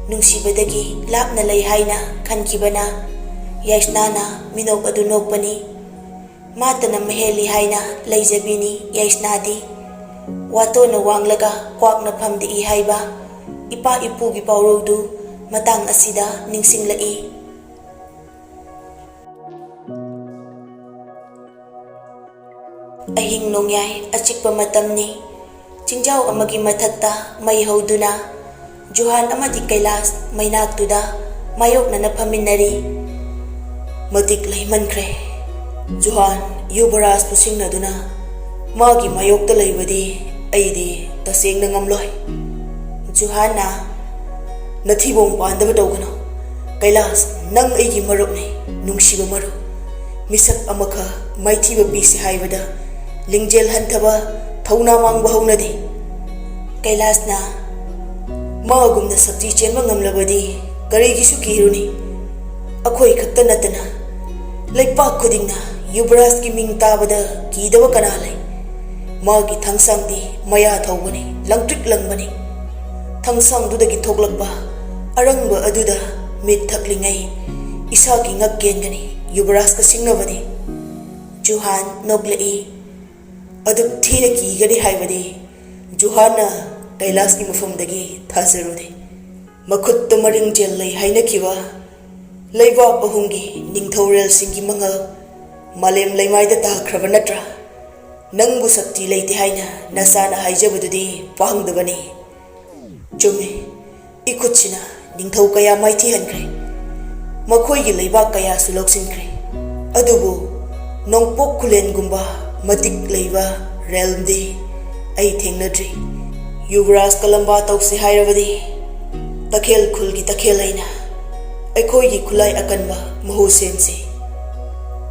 ꯅꯨꯡꯁꯤꯕꯗꯒꯤ ꯂꯥꯞꯅ ꯂꯩ ꯍꯥꯏꯅ ꯈꯟꯈꯤꯕꯅ ꯌꯥꯏꯁꯅꯥꯅ ꯃꯤꯅꯣꯛ ꯑꯗꯨ ꯅꯣꯛꯄꯅꯤ꯫ ꯃꯥꯇꯅ ꯃꯍꯦꯜꯂꯤ ꯍꯥꯏꯅ ꯂꯩꯖꯕꯤꯅꯤ ꯌꯥꯏꯁꯅꯥꯗꯤ꯫ ꯋꯥꯇꯣꯟꯅ ꯋꯥꯡꯂꯒ ꯀ꯭ꯋꯥꯛꯅ ꯐꯝꯗꯦꯛꯏ ꯍꯥꯏꯕ ꯏꯄꯥ ꯏꯄꯨꯒꯤ ꯄꯥꯎꯔꯧꯗꯨ ꯃꯇꯥꯡ ꯑꯁꯤꯗ ꯅꯤꯡꯁꯤꯡꯂꯛꯏ꯫ ꯑꯍꯤꯡ ꯅꯣꯡꯌꯥꯏ ꯑꯆꯤꯛꯄ ꯃꯇꯝꯅꯤ꯫ ꯆꯤꯡꯖꯥꯎ ꯑꯃꯒꯤ ꯃꯊꯛꯇ ꯃꯩ ꯍꯧꯗꯨꯅ ꯖꯨꯍꯥꯟ ꯑꯃꯗꯤ ꯀꯩꯂꯥꯁ ꯃꯩꯅꯥꯛꯇꯨꯗ ꯃꯥꯌꯣꯛꯅꯅ ꯐꯝꯃꯤꯟꯅꯔꯤ꯫ ꯃꯇꯤꯛ ꯂꯩꯃꯟꯈ꯭ꯔꯦ꯫ ꯖꯨꯍꯥꯟ, ꯌꯨꯕꯔꯥꯖꯄꯨ ꯁꯤꯡꯅꯗꯨꯅ ꯃꯥꯒꯤ ꯃꯥꯌꯣꯛꯇ ꯂꯩꯕꯗꯤ ꯑꯩꯗꯤ ꯇꯁꯦꯡꯅ ꯉꯝꯂꯣꯏ꯫ ꯖꯨꯍꯥꯟꯅ, "ꯅꯊꯤꯕꯣꯡ ꯄꯥꯟꯗꯕ ꯇꯧꯒꯅꯨ꯫ ꯀꯩꯂꯥꯁ, ꯅꯪ ꯑꯩꯒꯤ ꯃꯔꯨꯞꯅꯤ, ꯅꯨꯡꯁꯤꯕ ꯃꯔꯨꯞ꯫ ꯃꯤꯁꯛ ꯑꯃꯈꯛ ꯃꯥꯏꯊꯤꯕ ꯄꯤꯁꯤ ꯍꯥꯏꯕꯗ ꯂꯤꯡꯖꯦꯜ ꯍꯟꯊꯕ, ꯊꯧꯅꯥ ꯃꯥꯡꯕ ꯍꯧꯅꯗꯦ꯫" ꯀꯩꯂꯥꯁꯅ, "ꯃꯥꯒꯨꯝꯅ ꯁꯛꯇꯤ ꯆꯦꯟꯕ ꯉꯝꯂꯕꯗꯤ ꯀꯔꯤꯒꯤꯁꯨ ꯀꯤꯔꯨꯅꯤ? ꯑꯩꯈꯣꯏ ꯈꯛꯇ ꯅꯠꯇꯅ ꯂꯩꯄꯥꯛ ꯈꯨꯗꯤꯡꯅ ꯌꯨꯕꯔꯥꯖꯀꯤ ꯃꯤꯡ ꯇꯥꯕꯗ ꯀꯤꯗꯕ ꯀꯅꯥ ꯂꯩ? ꯃꯥꯒꯤ ꯊꯥꯡꯁꯥꯡꯗꯤ ꯃꯌꯥ ꯊꯧꯕꯅꯤ, ꯂꯪꯇ꯭ꯔꯤꯛ ꯂꯪꯕꯅꯤ꯫ ꯊꯥꯡꯁꯥꯡꯗꯨꯗꯒꯤ ꯊꯣꯛꯂꯛꯄ ꯑꯔꯪꯕ ꯑꯗꯨꯗ ꯃꯤꯠ ꯊꯛꯂꯤꯉꯩ ꯏꯁꯥꯒꯤ ꯉꯛ ꯀꯦꯟꯒꯅꯤ ꯌꯨꯕꯔꯥꯖꯀ ꯁꯤꯡꯅꯕꯗꯤ꯫" ꯖꯨꯍꯥꯟ ꯅꯣꯛꯂꯛꯏ꯫ "ꯑꯗꯨꯛ ꯊꯤꯅ ꯀꯤꯒꯅꯤ ꯍꯥꯏꯕꯗꯤ ꯖꯨꯍꯥꯟꯅ ꯀꯩꯂꯥꯁꯀꯤ ꯃꯐꯝꯗꯒꯤ ꯊꯥꯖꯔꯨꯗꯦ꯫ ꯃꯈꯨꯠꯇ ꯃꯔꯤꯡꯖꯦꯜ ꯂꯩ ꯍꯥꯏꯅꯈꯤꯕ ꯂꯩꯕꯥꯛ ꯑꯍꯨꯝꯒꯤ ꯅꯤꯡꯊꯧꯔꯦꯜꯁꯤꯡꯒꯤ ꯃꯉꯜ ꯃꯥꯂꯦꯝ ꯂꯩꯃꯥꯏꯗ ꯇꯥꯈ꯭ꯔꯕ ꯅꯠꯇ꯭ꯔꯥ? ꯅꯪꯕꯨ ꯁꯛꯇꯤ ꯂꯩꯇꯦ ꯍꯥꯏꯅ ꯅꯁꯥꯅ ꯍꯥꯏꯖꯕꯗꯨꯗꯤ ꯄꯥꯡꯗꯕꯅꯤ꯫" ꯆꯨꯝꯃꯤ, ꯏꯈꯨꯠꯁꯤꯅ ꯅꯤꯡꯊꯧ ꯀꯌꯥ ꯃꯥꯏꯊꯤꯍꯟꯈ꯭ꯔꯦ, ꯃꯈꯣꯏꯒꯤ ꯂꯩꯕꯥꯛ ꯀꯌꯥꯁꯨ ꯂꯧꯁꯤꯟꯈ꯭ꯔꯦ꯫ ꯑꯗꯨꯕꯨ ꯅꯣꯡꯄꯣꯛ ꯈꯨꯂꯦꯟꯒꯨꯝꯕ ꯃꯇꯤꯛ ꯂꯩꯕ realmꯗꯤ ꯑꯩ ꯊꯦꯡꯅꯗ꯭ꯔꯤ꯫ ꯌꯨꯕꯔꯥꯖ ꯀꯂꯝꯕꯥ ꯇꯧꯁꯦ ꯍꯥꯏꯔꯕꯗꯤ ꯇꯈꯦꯜ ꯈꯨꯜꯒꯤ ꯇꯈꯦꯜ ꯑꯩꯅ ꯑꯩꯈꯣꯏꯒꯤ ꯈꯨꯠꯂꯥꯏ ꯑꯀꯟꯕ ꯃꯍꯨ ꯁꯦꯝꯁꯤ꯫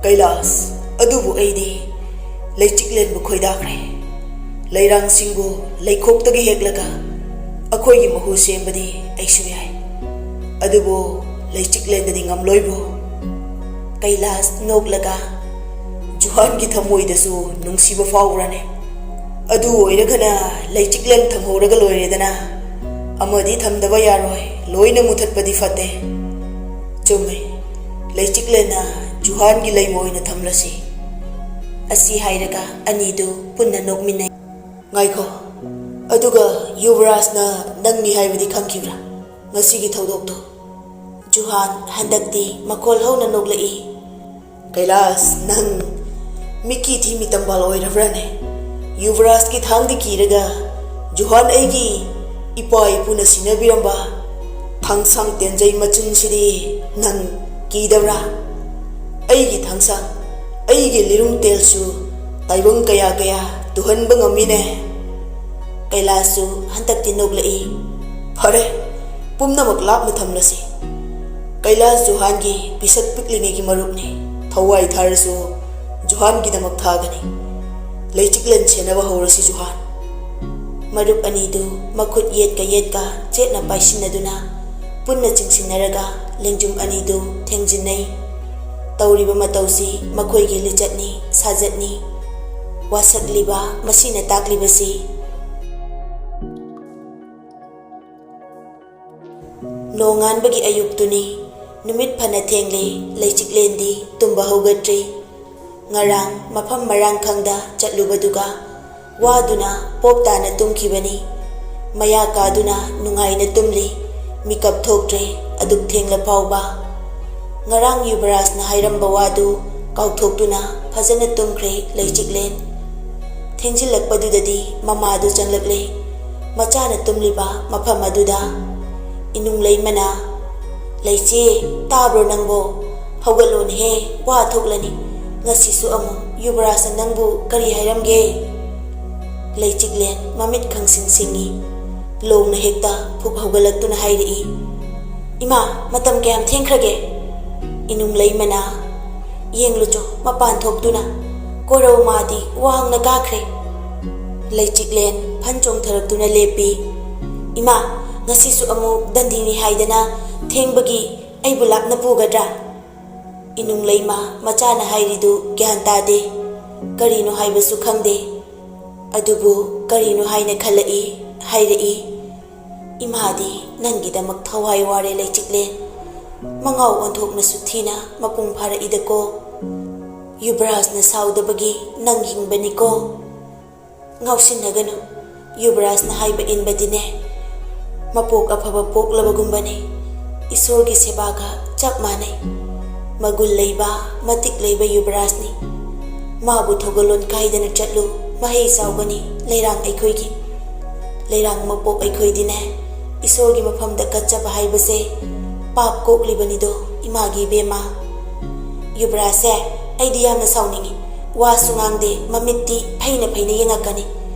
ꯀꯩꯂꯥꯁ, ꯑꯗꯨꯕꯨ ꯑꯩꯗꯤ ꯂꯩꯆꯤꯛꯂꯦꯟꯕꯨ ꯈꯣꯏꯗꯥꯈ꯭ꯔꯦ꯫ ꯂꯩꯔꯥꯡꯁꯤꯡꯕꯨ ꯂꯩꯈꯣꯛꯇꯒꯤ ꯍꯦꯛꯂꯒ ꯑꯩꯈꯣꯏꯒꯤ ꯃꯍꯨ ꯁꯦꯝꯕꯗꯤ ꯑꯩꯁꯨ ꯌꯥꯏ꯫ ꯑꯗꯨꯕꯨ ꯂꯩꯆꯤꯛꯂꯦꯟꯗꯗꯤ ꯉꯝꯂꯣꯏꯕꯨ꯫ ꯀꯩꯂꯥꯁ ꯅꯣꯛꯂꯒ, "ꯖꯨꯍꯥꯟꯒꯤ ꯊꯃꯣꯏꯗꯁꯨ ꯅꯨꯡꯁꯤꯕ ꯐꯥꯎꯕ꯭ꯔꯅꯦ?" ꯑꯗꯨ ꯑꯣꯏꯔꯒꯅ ꯂꯩꯆꯤꯛꯂꯦꯟ ꯊꯝꯍꯧꯔꯒ ꯂꯣꯏꯔꯦꯗꯅ꯫ ꯑꯃꯗꯤ ꯊꯝꯗꯕ ꯌꯥꯔꯣꯏ, ꯂꯣꯏꯅ ꯃꯨꯊꯠꯄꯗꯤ ꯐꯠꯇꯦ꯫ ꯆꯨꯝꯃꯦ, ꯂꯩꯆꯤꯛꯂꯦꯟꯅ ꯖꯨꯍꯥꯟꯒꯤ ꯂꯩꯃ ꯑꯣꯏꯅ ꯊꯝꯂꯁꯤ꯫ ꯑꯁꯤ ꯍꯥꯏꯔꯒ ꯑꯅꯤꯗꯨ ꯄꯨꯟꯅ ꯅꯣꯛꯃꯤꯟꯅꯩ꯫ ꯉꯥꯏꯈꯣ, ꯑꯗꯨꯒ ꯌꯨꯕꯔꯥꯖꯅ ꯅꯪꯅꯤ ꯍꯥꯏꯕꯗꯤ ꯈꯪꯈꯤꯕ꯭ꯔꯥ? ꯉꯁꯤꯒꯤ ꯊꯧꯗꯣꯛꯇꯣ꯫ ꯖꯨꯍꯥꯟ ꯍꯟꯗꯛꯇꯤ ꯃꯈꯣꯜ ꯍꯧꯅ ꯅꯣꯛꯂꯛꯏ꯫ ꯀꯩꯂꯥꯁ, ꯅꯪ ꯃꯤꯀꯤ ꯊꯤ ꯃꯤꯇꯝꯕꯥꯜ ꯑꯣꯏꯔꯕ꯭ꯔꯥꯅꯦ? ꯌꯨꯕꯔꯥꯖꯀꯤ ꯊꯥꯡꯗꯤ ꯀꯤꯔꯒ ꯖꯨꯍꯥꯟ ꯑꯩꯒꯤ ꯏꯄꯥ ꯏꯄꯨꯅ ꯁꯤꯟꯅꯕꯤꯔꯝꯕ ꯊꯥꯡꯁꯥꯡ ꯇꯦꯟꯖꯩ ꯃꯆꯨꯟꯁꯤꯗꯤ ꯅꯪ ꯀꯤꯗꯕ꯭ꯔꯥ? ꯑꯩꯒꯤ ꯊꯥꯡꯁꯥꯡ, ꯑꯩꯒꯤ ꯂꯤꯔꯨꯡ ꯇꯦꯜꯁꯨ ꯇꯥꯏꯕꯪ ꯀꯌꯥ ꯀꯌꯥ ꯇꯨꯍꯟꯕ ꯉꯝꯃꯤꯅꯦ꯫ ꯀꯩꯂꯥꯁꯁꯨ ꯍꯟꯗꯛꯇꯤ ꯅꯣꯛꯂꯛꯏ꯫ ꯐꯔꯦ, ꯄꯨꯝꯅꯃꯛ ꯂꯥꯞꯅ ꯊꯝꯂꯁꯤ꯫ ꯀꯩꯂꯥꯁ ꯖꯨꯍꯥꯟꯒꯤ ꯄꯤꯁꯛ ꯄꯤꯛꯂꯤꯉꯩꯒꯤ ꯃꯔꯨꯞꯅꯤ꯫ ꯊꯋꯥꯏ ꯊꯥꯔꯁꯨ ꯖꯨꯍꯥꯟꯒꯤꯗꯃꯛ ꯊꯥꯒꯅꯤ꯫ ꯂꯩꯆꯤꯛꯂꯦꯟ ꯁꯦꯟꯅꯕ ꯍꯧꯔꯁꯤ ꯖꯨꯍꯥꯟ꯫ ꯃꯔꯨꯞ ꯑꯅꯤꯗꯨ ꯃꯈꯨꯠ ꯌꯦꯠꯀ ꯌꯦꯠꯀ ꯆꯦꯠꯅ ꯄꯥꯏꯁꯤꯟꯅꯗꯨꯅ ꯄꯨꯟꯅ ꯆꯤꯡꯁꯤꯟꯅꯔꯒ ꯂꯦꯡꯖꯨꯝ ꯑꯅꯤꯗꯨ ꯊꯦꯡꯖꯤꯟꯅꯩ꯫ ꯇꯧꯔꯤꯕ ꯃꯇꯧꯁꯤ ꯃꯈꯣꯏꯒꯤ ꯂꯤꯆꯠꯅꯤ, ꯁꯥꯖꯠꯅꯤ꯫ ꯋꯥꯁꯛꯂꯤꯕ ꯃꯁꯤꯅ ꯇꯥꯛꯂꯤꯕꯁꯤ ꯅꯣꯡꯉꯥꯟꯕꯒꯤ ꯑꯌꯨꯛꯇꯨꯅꯤ꯫ ꯅꯨꯃꯤꯠ ꯐꯅ ꯊꯦꯡꯂꯦ, ꯂꯩꯆꯤꯛꯂꯦꯟꯗꯤ ꯇꯨꯝꯕ ꯍꯧꯒꯠꯇ꯭ꯔꯤ꯫ ꯉꯔꯥꯡ ꯃꯐꯝ ꯃꯔꯥꯡ ꯈꯪꯗ ꯆꯠꯂꯨꯕꯗꯨꯒ ꯋꯥꯗꯨꯅ ꯄꯣꯞ ꯇꯥꯅ ꯇꯨꯝꯈꯤꯕꯅꯤ꯫ ꯃꯌꯥ ꯀꯥꯗꯨꯅ ꯅꯨꯡꯉꯥꯏꯅ ꯇꯨꯝꯂꯤ꯫ ꯃꯤꯀꯞ ꯊꯣꯛꯇ꯭ꯔꯦ ꯑꯗꯨꯛ ꯊꯦꯡꯂ ꯐꯥꯎꯕ꯫ ꯉꯔꯥꯡ ꯌꯨꯕꯔꯥꯖꯅ ꯍꯥꯏꯔꯝꯕ ꯋꯥꯗꯨ ꯀꯥꯎꯊꯣꯛꯇꯨꯅ ꯐꯖꯅ ꯇꯨꯝꯈ꯭ꯔꯦ ꯂꯩꯆꯤꯛꯂꯦꯟ꯫ ꯊꯦꯡꯖꯤꯜꯂꯛꯄꯗꯨꯗꯗꯤ ꯃꯃꯥꯗꯨ ꯆꯪꯂꯛꯂꯦ꯫ ꯃꯆꯥꯅ ꯇꯨꯝꯂꯤꯕ ꯃꯐꯝ ꯑꯗꯨꯗ꯫ ꯏꯅꯨꯡ ꯂꯩꯃꯅ, "ꯂꯩꯆꯦ, ꯇꯥꯕ꯭ꯔꯣ ꯅꯪꯕꯣ? ꯍꯧꯒꯠꯂꯣꯅꯦꯍꯦ, ꯋꯥ ꯊꯣꯛꯂꯅꯤ꯫ ꯉꯁꯤꯁꯨ ꯑꯃꯨꯛ ꯌꯨꯕꯔꯥꯖꯅ ꯅꯪꯕꯨ ꯀꯔꯤ ꯍꯥꯏꯔꯝꯒꯦ?" ꯂꯩꯆꯤꯛꯂꯦꯟ ꯃꯃꯤꯠ ꯈꯪꯁꯤꯡ ꯁꯤꯡꯏ꯫ ꯂꯣꯡꯅ ꯍꯦꯛꯇ ꯐꯨꯛ ꯍꯧꯒꯠꯂꯛꯇꯨꯅ ꯍꯥꯏꯔꯛꯏ, "ꯏꯃꯥ, ꯃꯇꯝ ꯀꯌꯥꯝ ꯊꯦꯡꯈ꯭ꯔꯒꯦ?" ꯏꯅꯨꯡ ꯂꯩꯃꯅ, "ꯌꯦꯡꯂꯨꯆꯣ, ꯃꯄꯥꯟ ꯊꯣꯛꯇꯨꯅ꯫ ꯀꯣꯔꯧ ꯃꯥꯗꯤ ꯋꯥꯡꯅ ꯀꯥꯈ꯭ꯔꯦ꯫" ꯂꯩꯆꯤꯛꯂꯦꯟ ꯐꯟ ꯆꯣꯡꯊꯔꯛꯇꯨꯅ ꯂꯦꯞꯄꯤ꯫ "ꯏꯃꯥ, ꯉꯁꯤꯁꯨ ꯑꯃꯨꯛ ꯗꯟꯗꯤꯅꯤ ꯍꯥꯏꯗꯅ ꯊꯦꯡꯕꯒꯤ ꯑꯩꯕꯨ ꯂꯥꯞꯅ ꯄꯨꯒꯗ꯭ꯔꯥ?" ꯏꯅꯨꯡ ꯂꯩꯃ ꯃꯆꯥꯅ ꯍꯥꯏꯔꯤꯗꯨ ꯒ꯭ꯌꯥꯟ ꯇꯥꯗꯦ꯫ ꯀꯔꯤꯅꯣ ꯍꯥꯏꯕꯁꯨ ꯈꯪꯗꯦ꯫ ꯑꯗꯨꯕꯨ ꯀꯔꯤꯅꯣ ꯍꯥꯏꯅ ꯈꯜꯂꯛꯏ, ꯍꯥꯏꯔꯛꯏ, "ꯏꯃꯥꯗꯤ ꯅꯪꯒꯤꯗꯃꯛ ꯊꯋꯥꯏ ꯋꯥꯔꯦ ꯂꯩꯆꯤꯛꯂꯦꯟ꯫ ꯃꯉꯥꯎ ꯑꯣꯟꯊꯣꯛꯅꯁꯨ ꯊꯤꯅ ꯃꯄꯨꯡ ꯐꯥꯔꯛꯏꯗꯀꯣ꯫ ꯌꯨꯕꯔꯥꯖꯅ ꯁꯥꯎꯗꯕꯒꯤ ꯅꯪ ꯍꯤꯡꯕꯅꯤꯀꯣ꯫ ꯉꯥꯎꯁꯤꯟꯅꯒꯅꯨ, ꯌꯨꯕꯔꯥꯖꯅ ꯍꯥꯏꯕ ꯏꯟꯕꯗꯤꯅꯦ, ꯃꯄꯣꯛ ꯑꯐꯕ ꯄꯣꯛꯂꯕꯒꯨꯝꯕꯅꯤ꯫ ꯏꯁꯣꯔꯒꯤ ꯁꯦꯕꯥꯒ ꯆꯞ ꯃꯥꯟꯅꯩ꯫ ꯃꯒꯨꯟ ꯂꯩꯕ, ꯃꯇꯤꯛ ꯂꯩꯕ ꯌꯨꯕꯔꯥꯖꯅꯤ꯫ ꯃꯥꯕꯨ ꯊꯧꯒꯜꯂꯣꯟ ꯀꯥꯏꯗꯅ ꯆꯠꯂꯨ, ꯃꯍꯩ ꯆꯥꯎꯒꯅꯤ ꯂꯩꯔꯥꯡ ꯑꯩꯈꯣꯏꯒꯤ꯫ ꯂꯩꯔꯥꯡ ꯃꯄꯣꯛ ꯑꯩꯈꯣꯏꯗꯤꯅꯦ, ꯏꯁꯣꯔꯒꯤ ꯃꯐꯝꯗ ꯀꯠꯆꯕ ꯍꯥꯏꯕꯁꯦ ꯄꯥꯞ ꯀꯣꯛꯂꯤꯕꯅꯤꯗꯣ ꯏꯃꯥꯒꯤ ꯏꯕꯦꯝꯃ꯫" "ꯌꯨꯕꯔꯥꯖꯁꯦ ꯑꯩꯗꯤ ꯌꯥꯝꯅ ꯁꯥꯎꯅꯤꯡꯉꯤ꯫ ꯋꯥꯁꯨ ꯉꯥꯡꯗꯦ, ꯃꯃꯤꯠꯇꯤ ꯐꯩꯅ ꯐꯩꯅ ꯌꯦꯡꯉꯛꯀꯅꯤ꯫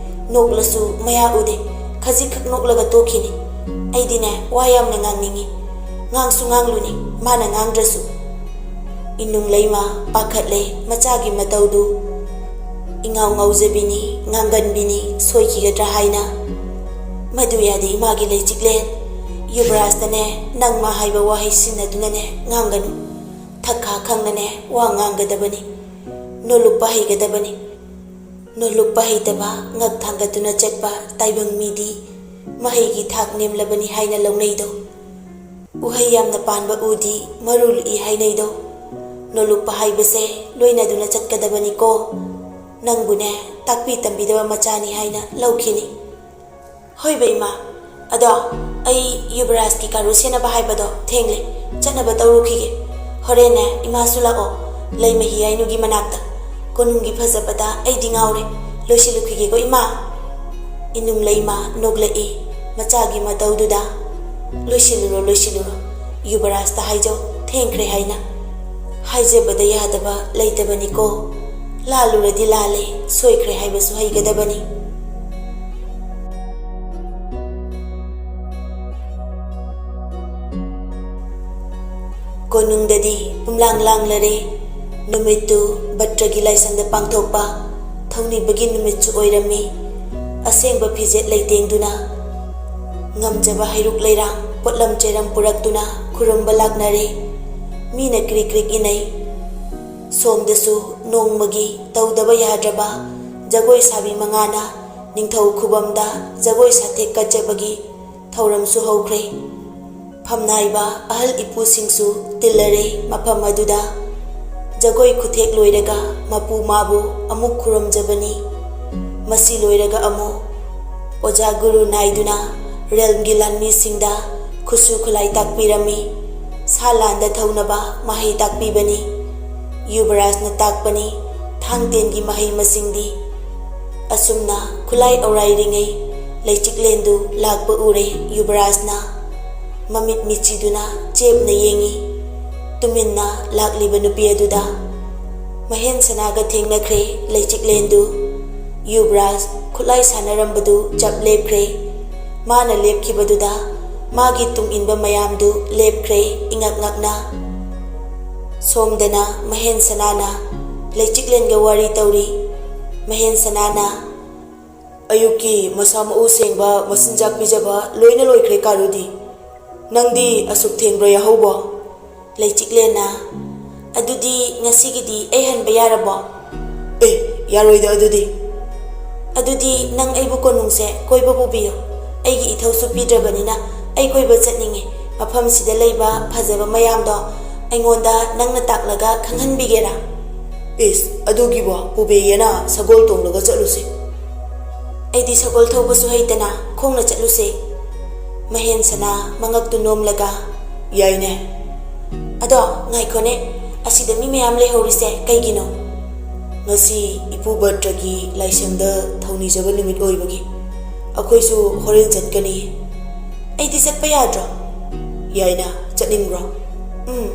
ꯅꯣꯛꯂꯁꯨ ꯃꯌꯥ ꯎꯗꯦ, ꯈꯖꯤꯛꯈꯛ ꯅꯣꯛꯂꯒ ꯇꯣꯛꯈꯤꯅꯤ꯫ ꯑꯩꯗꯤꯅꯦ ꯋꯥ ꯌꯥꯝꯅ ꯉꯥꯡꯅꯤꯡꯉꯤ꯫ ꯉꯥꯡꯁꯨ ꯉꯥꯡꯂꯨꯅꯤ, ꯃꯥꯅ ꯉꯥꯡꯗ꯭ꯔꯁꯨ꯫" ꯏꯅꯨꯡ ꯂꯩꯃ ꯄꯥꯈꯠꯂꯦ ꯃꯆꯥꯒꯤ ꯃꯇꯧꯗꯨ꯫ "ꯏꯉꯥꯎ ꯉꯥꯎꯖꯕꯤꯅꯤ, ꯉꯥꯡꯒꯟꯕꯤꯅꯤ, ꯁꯣꯏꯈꯤꯒꯗ꯭ꯔꯥ ꯍꯥꯏꯅ꯫ ꯃꯗꯨ ꯌꯥꯗꯦ ꯏꯃꯥꯒꯤ ꯂꯩꯆꯤꯛꯂꯦꯟ꯫ ꯌꯨꯕꯔꯥꯖꯇꯅꯦ ꯅꯪ ꯃꯥ ꯍꯥꯏꯕ ꯋꯥꯍꯩ ꯁꯤꯖꯤꯟꯅꯗꯨꯅꯅꯦ ꯉꯥꯡꯒꯅꯨ꯫ ꯊꯛꯈꯥ ꯈꯪꯅꯅꯦ ꯋꯥ ꯉꯥꯡꯒꯗꯕꯅꯤ꯫ ꯅꯣꯂꯨꯛꯄ ꯍꯩꯒꯗꯕꯅꯤ꯫ ꯅꯣꯂꯨꯛꯄ ꯍꯩꯇꯕ, ꯉꯛ ꯊꯥꯡꯒꯠꯇꯨꯅ ꯆꯠꯄ ꯇꯥꯏꯕꯪ ꯃꯤꯗꯤ ꯃꯍꯩꯒꯤ ꯊꯥꯛ ꯅꯦꯝꯂꯕꯅꯤ ꯍꯥꯏꯅ ꯂꯧꯅꯩꯗꯣ꯫ ꯎꯍꯩ ꯌꯥꯝꯅ ꯄꯥꯟꯕ ꯎꯗꯤ ꯃꯔꯨ ꯂꯨꯛꯏ ꯍꯥꯏꯅꯩꯗꯣ꯫ ꯅꯣꯂꯨꯛꯄ ꯍꯥꯏꯕꯁꯦ ꯂꯣꯏꯅꯗꯨꯅ ꯆꯠꯀꯗꯕꯅꯤꯀꯣ꯫ ꯅꯪꯕꯨꯅꯦ ꯇꯥꯛꯄꯤ ꯇꯝꯕꯤꯗꯕ ꯃꯆꯥꯅꯤ ꯍꯥꯏꯅ ꯂꯧꯈꯤꯅꯤ꯫" "ꯍꯣꯏꯕ ꯏꯃꯥ, ꯑꯗꯣ ꯑꯩ ꯌꯨꯕꯔꯥꯖꯀꯤ ꯀꯥꯔꯨ ꯁꯦꯟꯅꯕ ꯍꯥꯏꯕꯗꯣ ꯊꯦꯡꯂꯦ, ꯆꯠꯅꯕ ꯇꯧꯔꯨꯈꯤꯒꯦ꯫ ꯍꯣꯔꯦꯟꯅꯦ ꯏꯃꯥꯁꯨ ꯂꯥꯛꯑꯣ, ꯂꯩꯃꯍꯤ ꯍꯥꯏꯅꯨꯒꯤ ꯃꯅꯥꯛꯇ꯫ ꯀꯣꯅꯨꯡꯒꯤ ꯐꯖꯕꯗ ꯑꯩꯗꯤ ꯉꯥꯎꯔꯦ꯫ ꯂꯣꯏꯁꯤꯜꯂꯨꯈꯤꯒꯦꯀꯣ ꯏꯃꯥ꯫" ꯏꯅꯨꯡ ꯂꯩꯃ ꯅꯣꯛꯂꯛꯏ ꯃꯆꯥꯒꯤ ꯃꯇꯧꯗꯨꯗ꯫ "ꯂꯣꯏꯁꯤꯜꯂꯨꯔꯣ, ꯂꯣꯏꯁꯤꯜꯂꯨꯔꯣ꯫ ꯌꯨꯕꯔꯥꯖꯇ ꯍꯥꯏꯖꯧ, ꯊꯦꯡꯈ꯭ꯔꯦ ꯍꯥꯏꯅ꯫ ꯍꯥꯏꯖꯕꯗ ꯌꯥꯗꯕ ꯂꯩꯇꯕꯅꯤꯀꯣ꯫ ꯂꯥꯜꯂꯨꯔꯗꯤ ꯂꯥꯜꯂꯦ, ꯁꯣꯏꯈ꯭ꯔꯦ ꯍꯥꯏꯕꯁꯨ ꯍꯩꯒꯗꯕꯅꯤ꯫" ꯀꯣꯅꯨꯡꯗꯗꯤ ꯄꯨꯝꯂꯥꯡ ꯂꯥꯡꯂꯔꯦ꯫ ꯅꯨꯃꯤꯠꯇꯨ ꯚꯠꯇ꯭ꯔꯒꯤ ꯂꯥꯏꯁꯪꯗ ꯄꯥꯡꯊꯣꯛꯄ ꯊꯧꯅꯤꯕꯒꯤ ꯅꯨꯃꯤꯠꯁꯨ ꯑꯣꯏꯔꯝꯃꯤ꯫ ꯑꯁꯦꯡꯕ ꯐꯤꯖꯦꯠ ꯂꯩꯇꯦꯡꯗꯨꯅ ꯉꯝꯖꯕ ꯍꯩꯔꯨꯛ ꯂꯩꯔꯥꯡ, ꯄꯣꯠꯂꯝ ꯆꯩꯔꯝ ꯄꯨꯔꯛꯇꯨꯅ ꯈꯨꯔꯨꯝꯕ ꯂꯥꯛꯅꯔꯦ꯫ ꯃꯤꯅ ꯀ꯭ꯔꯤꯛ ꯀ꯭ꯔꯤꯛ ꯏꯅꯩ꯫ ꯁꯣꯝꯗꯁꯨ ꯅꯣꯡꯃꯒꯤ ꯇꯧꯗꯕ ꯌꯥꯗ꯭ꯔꯕ ꯖꯒꯣꯏ ꯁꯥꯕꯤ ꯃꯉꯥꯅ ꯅꯤꯡꯊꯧ ꯈꯨꯕꯝꯗ ꯖꯒꯣꯏ ꯁꯥꯊꯦꯛ ꯀꯠꯆꯕꯒꯤ ꯊꯧꯔꯝꯁꯨ ꯍꯧꯈ꯭ꯔꯦ꯫ ꯐꯝꯅꯥꯏꯕ ꯑꯍꯜ ꯏꯄꯨꯁꯤꯡꯁꯨ ꯇꯤꯜꯂꯔꯦ ꯃꯐꯝ ꯑꯗꯨꯗ꯫ ꯖꯒꯣꯏ ꯈꯨꯊꯦꯛ ꯂꯣꯏꯔꯒ ꯃꯄꯨ ꯃꯥꯕꯨ ꯑꯃꯨꯛ ꯈꯨꯔꯨꯝꯖꯕꯅꯤ꯫ ꯃꯁꯤ ꯂꯣꯏꯔꯒ ꯑꯃꯨꯛ ꯑꯣꯖꯥ ꯒꯨꯔꯨ ꯅꯥꯏꯗꯨꯅ ꯔꯦꯜꯝꯒꯤ ꯂꯥꯟꯃꯤꯁꯤꯡꯗ ꯈꯨꯠꯁꯨ ꯈꯨꯠꯂꯥꯏ ꯇꯥꯛꯄꯤꯔꯝꯃꯤ꯫ ꯁꯥ ꯂꯥꯟꯗ ꯊꯧꯅꯕ ꯃꯍꯩ ꯇꯥꯛꯄꯤꯕꯅꯤ꯫ ꯌꯨꯕꯔꯥꯖꯅ ꯇꯥꯛꯄꯅꯤ ꯊꯥꯡ ꯇꯦꯟꯒꯤ ꯃꯍꯩ ꯃꯁꯤꯡꯗꯤ꯫ ꯑꯁꯨꯝꯅ ꯈꯨꯠꯂꯥꯏ ꯑꯧꯔꯥꯏꯔꯤꯉꯩ ꯂꯩꯆꯤꯛꯂꯦꯟꯗꯨ ꯂꯥꯛꯄ ꯎꯔꯦ ꯌꯨꯕꯔꯥꯖꯅ꯫ ꯃꯃꯤꯠ ꯃꯤꯆꯤꯗꯨꯅ ꯆꯦꯞꯅ ꯌꯦꯡꯏ꯫ ꯇꯨꯃꯤꯟꯅ ꯂꯥꯛꯂꯤꯕ ꯅꯨꯄꯤ ꯑꯗꯨꯗ꯫ ꯃꯍꯦꯟ ꯁꯅꯥꯒ ꯊꯦꯡꯅꯈ꯭ꯔꯦ ꯂꯩꯆꯤꯛꯂꯦꯟꯗꯨ꯫ ꯌꯨꯕꯔꯥꯖ ꯈꯨꯠꯂꯥꯏ ꯁꯥꯟꯅꯔꯝꯕꯗꯨ ꯆꯞ ꯂꯦꯞꯈ꯭ꯔꯦ꯫ ꯃꯥꯅ ꯂꯦꯞꯈꯤꯕꯗꯨꯗ ꯃꯥꯒꯤ ꯇꯨꯡ ꯏꯟꯕ ꯃꯌꯥꯝꯗꯨ ꯂꯦꯞꯈ꯭ꯔꯦ ꯏꯉꯛ ꯉꯛꯅ꯫ ꯁꯣꯝꯗꯅ ꯃꯍꯦꯟ ꯁꯅꯥꯅ ꯂꯩꯆꯤꯛꯂꯦꯟꯒ ꯋꯥꯔꯤ ꯇꯧꯔꯤ꯫ ꯃꯍꯦꯟ ꯁꯅꯥꯅ, "ꯑꯌꯨꯛꯀꯤ ꯃꯁꯥ ꯃꯎ ꯁꯦꯡꯕ ꯃꯆꯤꯟꯖꯥꯛ ꯄꯤꯖꯕ ꯂꯣꯏꯅ ꯂꯣꯏꯈ꯭ꯔꯦ ꯀꯥꯔꯨꯗꯤ꯫ ꯅꯪꯗꯤ ꯑꯁꯨꯛ ꯊꯦꯡꯕ꯭ꯔꯥ ꯌꯥꯍꯧꯕꯣ?" ꯂꯩꯆꯤꯛꯂꯦꯟꯅ, "ꯑꯗꯨꯗꯤ ꯉꯁꯤꯒꯤꯗꯤ ꯑꯩ ꯍꯟꯕ ꯌꯥꯔꯕꯣ?" "ꯑꯦ, ꯌꯥꯔꯣꯏꯗ ꯑꯗꯨꯗꯤ꯫ ꯑꯗꯨꯗꯤ ꯅꯪ ꯑꯩꯕꯨ ꯀꯣꯅꯨꯡꯁꯦ ꯀꯣꯏꯕ ꯄꯨꯕꯤꯌꯨ꯫ ꯑꯩꯒꯤ ꯏꯊꯧꯁꯨ ꯄꯤꯗ꯭ꯔꯕꯅꯤꯅ ꯑꯩ ꯀꯣꯏꯕ ꯆꯠꯅꯤꯡꯉꯤ꯫ ꯃꯐꯝꯁꯤꯗ ꯂꯩꯕ ꯐꯖꯕ ꯃꯌꯥꯝꯗꯣ ꯑꯩꯉꯣꯟꯗ ꯅꯪꯅ ꯇꯥꯛꯂꯒ ꯈꯪꯍꯟꯕꯤꯒꯦꯔꯥ?" "ꯏꯁ, ꯑꯗꯨꯒꯤꯕꯣ ꯄꯨꯕꯤꯒꯦꯅ ꯁꯒꯣꯜ ꯇꯣꯡꯂꯒ ꯆꯠꯂꯨꯁꯦ?" "ꯑꯩꯗꯤ ꯁꯒꯣꯜ ꯊꯧꯕꯁꯨ ꯍꯩꯇꯅ ꯈꯣꯡꯅ ꯆꯠꯂꯨꯁꯦ?" ꯃꯍꯦꯟ ꯁꯅꯥ ꯃꯉꯛꯇꯨ ꯅꯣꯝꯂꯒ, "ꯌꯥꯏꯅꯦ꯫ ꯑꯗꯣ ꯉꯥꯏꯈꯣꯅꯦ, ꯑꯁꯤꯗ ꯃꯤ ꯃꯌꯥꯝ ꯂꯩꯍꯧꯔꯤꯁꯦ ꯀꯩꯒꯤꯅꯣ?" "ꯉꯁꯤ ꯏꯄꯨ ꯚꯠꯇ꯭ꯔꯒꯤ ꯂꯥꯏꯁꯪꯗ ꯊꯧꯅꯤꯖꯕ ꯅꯨꯃꯤꯠ ꯑꯣꯏꯕꯒꯤ꯫ ꯑꯩꯈꯣꯏꯁꯨ ꯍꯣꯔꯦꯟ ꯆꯠꯀꯅꯤ꯫" "ꯑꯩꯗꯤ ꯆꯠꯄ ꯌꯥꯗ꯭ꯔꯣ?" "ꯌꯥꯏꯅ, ꯆꯠꯅꯤꯡꯕ꯭ꯔꯣ?" "ꯎꯝ꯫"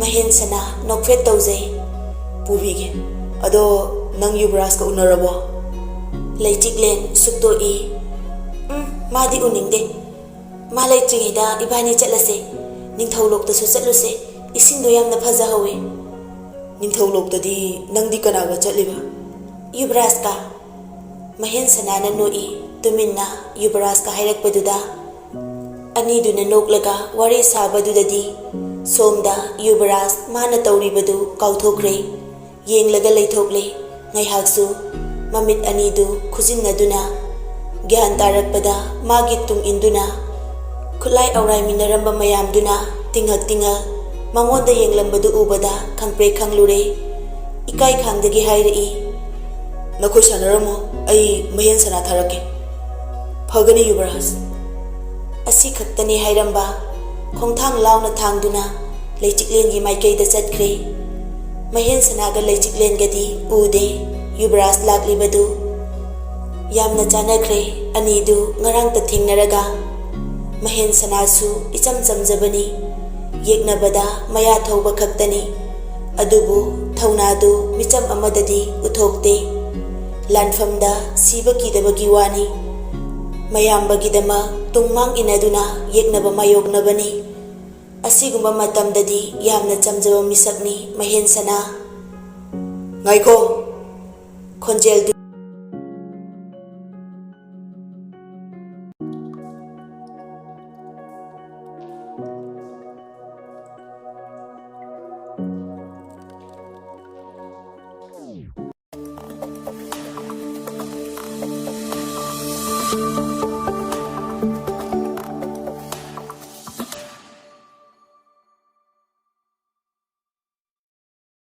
ꯃꯍꯦꯟ ꯁꯅꯥ ꯅꯣꯛꯐꯦꯠ ꯇꯧꯖꯩ꯫ "ꯄꯨꯕꯤꯒꯦ꯫ ꯑꯗꯣ ꯅꯪ ꯌꯨꯕꯔꯥꯖꯀ ꯎꯅꯔꯕꯣ?" ꯂꯩꯆꯤꯛꯂꯦꯟ ꯁꯨꯛꯇꯣꯛꯏ꯫ "ꯎꯝ, ꯃꯥꯗꯤ ꯎꯅꯤꯡꯗꯦ꯫ ꯃꯥ ꯂꯩꯇ꯭ꯔꯤꯉꯩꯗ ꯏꯕꯥꯅꯤ ꯆꯠꯂꯁꯦ꯫ ꯅꯤꯡꯊꯧ ꯂꯣꯛꯇꯁꯨ ꯆꯠꯂꯨꯁꯦ꯫ ꯏꯁꯤꯡꯗꯣ ꯌꯥꯝꯅ ꯐꯖꯍꯧꯋꯤ꯫" "ꯅꯤꯡꯊꯧ ꯂꯣꯛꯇꯗꯤ ꯅꯪꯗꯤ ꯀꯅꯥꯒ ꯆꯠꯂꯤꯕ?" "ꯌꯨꯕꯔꯥꯖꯀ꯫" ꯃꯍꯦꯟ ꯁꯅꯥꯅ ꯅꯣꯛꯏ꯫ ꯇꯨꯃꯤꯟꯅ ꯌꯨꯕꯔꯥꯖꯀ ꯍꯥꯏꯔꯛꯄꯗꯨꯗ ꯑꯅꯤꯗꯨꯅ ꯅꯣꯛꯂꯒ ꯋꯥꯔꯤ ꯁꯥꯕꯗꯨꯗꯗꯤ ꯁꯣꯝꯗ ꯌꯨꯕꯔꯥꯖ ꯃꯥꯅ ꯇꯧꯔꯤꯕꯗꯨ ꯀꯥꯎꯊꯣꯛꯈ꯭ꯔꯦ꯫ ꯌꯦꯡꯂꯒ ꯂꯩꯊꯣꯛꯂꯦ꯫ ꯉꯥꯏꯍꯥꯛꯁꯨ ꯃꯃꯤꯠ ꯑꯅꯤꯗꯨ ꯈꯨꯖꯤꯟꯅꯗꯨꯅ, ꯒ꯭ꯌꯥꯟ ꯇꯥꯔꯛꯄꯗ ꯃꯥꯒꯤ ꯇꯨꯡ ꯏꯟꯗꯨꯅ ꯈꯨꯠꯂꯥꯏ ꯑꯧꯔꯥꯏꯃꯤꯟꯅꯔꯝꯕ ꯃꯌꯥꯝꯗꯨꯅ ꯇꯤꯡꯉꯛ ꯇꯤꯡꯉꯛ ꯃꯉꯣꯟꯗ ꯌꯦꯡꯂꯝꯕꯗꯨ ꯎꯕꯗ ꯈꯪꯄ꯭ꯔꯦꯛ ꯈꯪꯂꯨꯔꯦ꯫ ꯏꯀꯥꯏ ꯈꯥꯡꯗꯒꯤ ꯍꯥꯏꯔꯛꯏ, "ꯅꯈꯣꯏ ꯁꯥꯟꯅꯔꯝꯃꯣ, ꯑꯩ ꯃꯍꯦꯟ ꯁꯅꯥ ꯊꯥꯔꯛꯀꯦ꯫" "ꯐꯒꯅꯤ ꯌꯨꯕꯔꯥꯖ꯫" ꯑꯁꯤ ꯈꯛꯇꯅꯤ ꯍꯥꯏꯔꯝꯕ, ꯈꯣꯡꯊꯥꯡ ꯂꯥꯎꯅ ꯊꯥꯡꯗꯨꯅ ꯂꯩꯆꯤꯛꯂꯦꯟꯒꯤ ꯃꯥꯏꯀꯩꯗ ꯆꯠꯈ꯭ꯔꯦ꯫ ꯃꯍꯦꯟ ꯁꯅꯥꯒ ꯂꯩꯆꯤꯛꯂꯦꯟꯒꯗꯤ ꯎꯗꯦ꯫ ꯌꯨꯕꯔꯥꯖ ꯂꯥꯛꯂꯤꯕꯗꯨ ꯌꯥꯝꯅ ꯆꯥꯟꯅꯈ꯭ꯔꯦ꯫ ꯑꯅꯤꯗꯨ ꯉꯔꯥꯡꯇ ꯊꯦꯡꯅꯔꯒ ꯃꯍꯦꯟ ꯁꯅꯥꯁꯨ ꯏꯆꯝ ꯆꯝꯖꯕꯅꯤ꯫ ꯌꯦꯛꯅꯕꯗ ꯃꯌꯥ ꯊꯧꯕ ꯈꯛꯇꯅꯤ꯫ ꯑꯗꯨꯕꯨ ꯊꯧꯅꯥꯗꯨ ꯃꯤꯆꯝ ꯑꯃꯗꯗꯤ ꯎꯊꯣꯛꯇꯦ꯫ ꯂꯥꯟꯐꯝꯗ ꯁꯤꯕ ꯀꯤꯗꯕꯒꯤ ꯋꯥꯅꯤ꯫ ꯃꯌꯥꯝꯕꯒꯤꯗꯃꯛ ꯇꯨꯡꯃꯥꯡ ꯏꯟꯅꯗꯨꯅ ꯌꯦꯛꯅꯕ ꯃꯥꯌꯣꯛꯅꯕꯅꯤ꯫ ꯑꯁꯤꯒꯨꯝꯕ ꯃꯇꯝꯗꯗꯤ ꯌꯥꯝꯅ ꯆꯝꯖꯕ ꯃꯤꯁꯛꯅꯤ ꯃꯍꯦꯟ ꯁꯅꯥ꯫ "ꯉꯥꯏꯈꯣ!" ꯈꯣꯟꯖꯦꯜꯗꯨ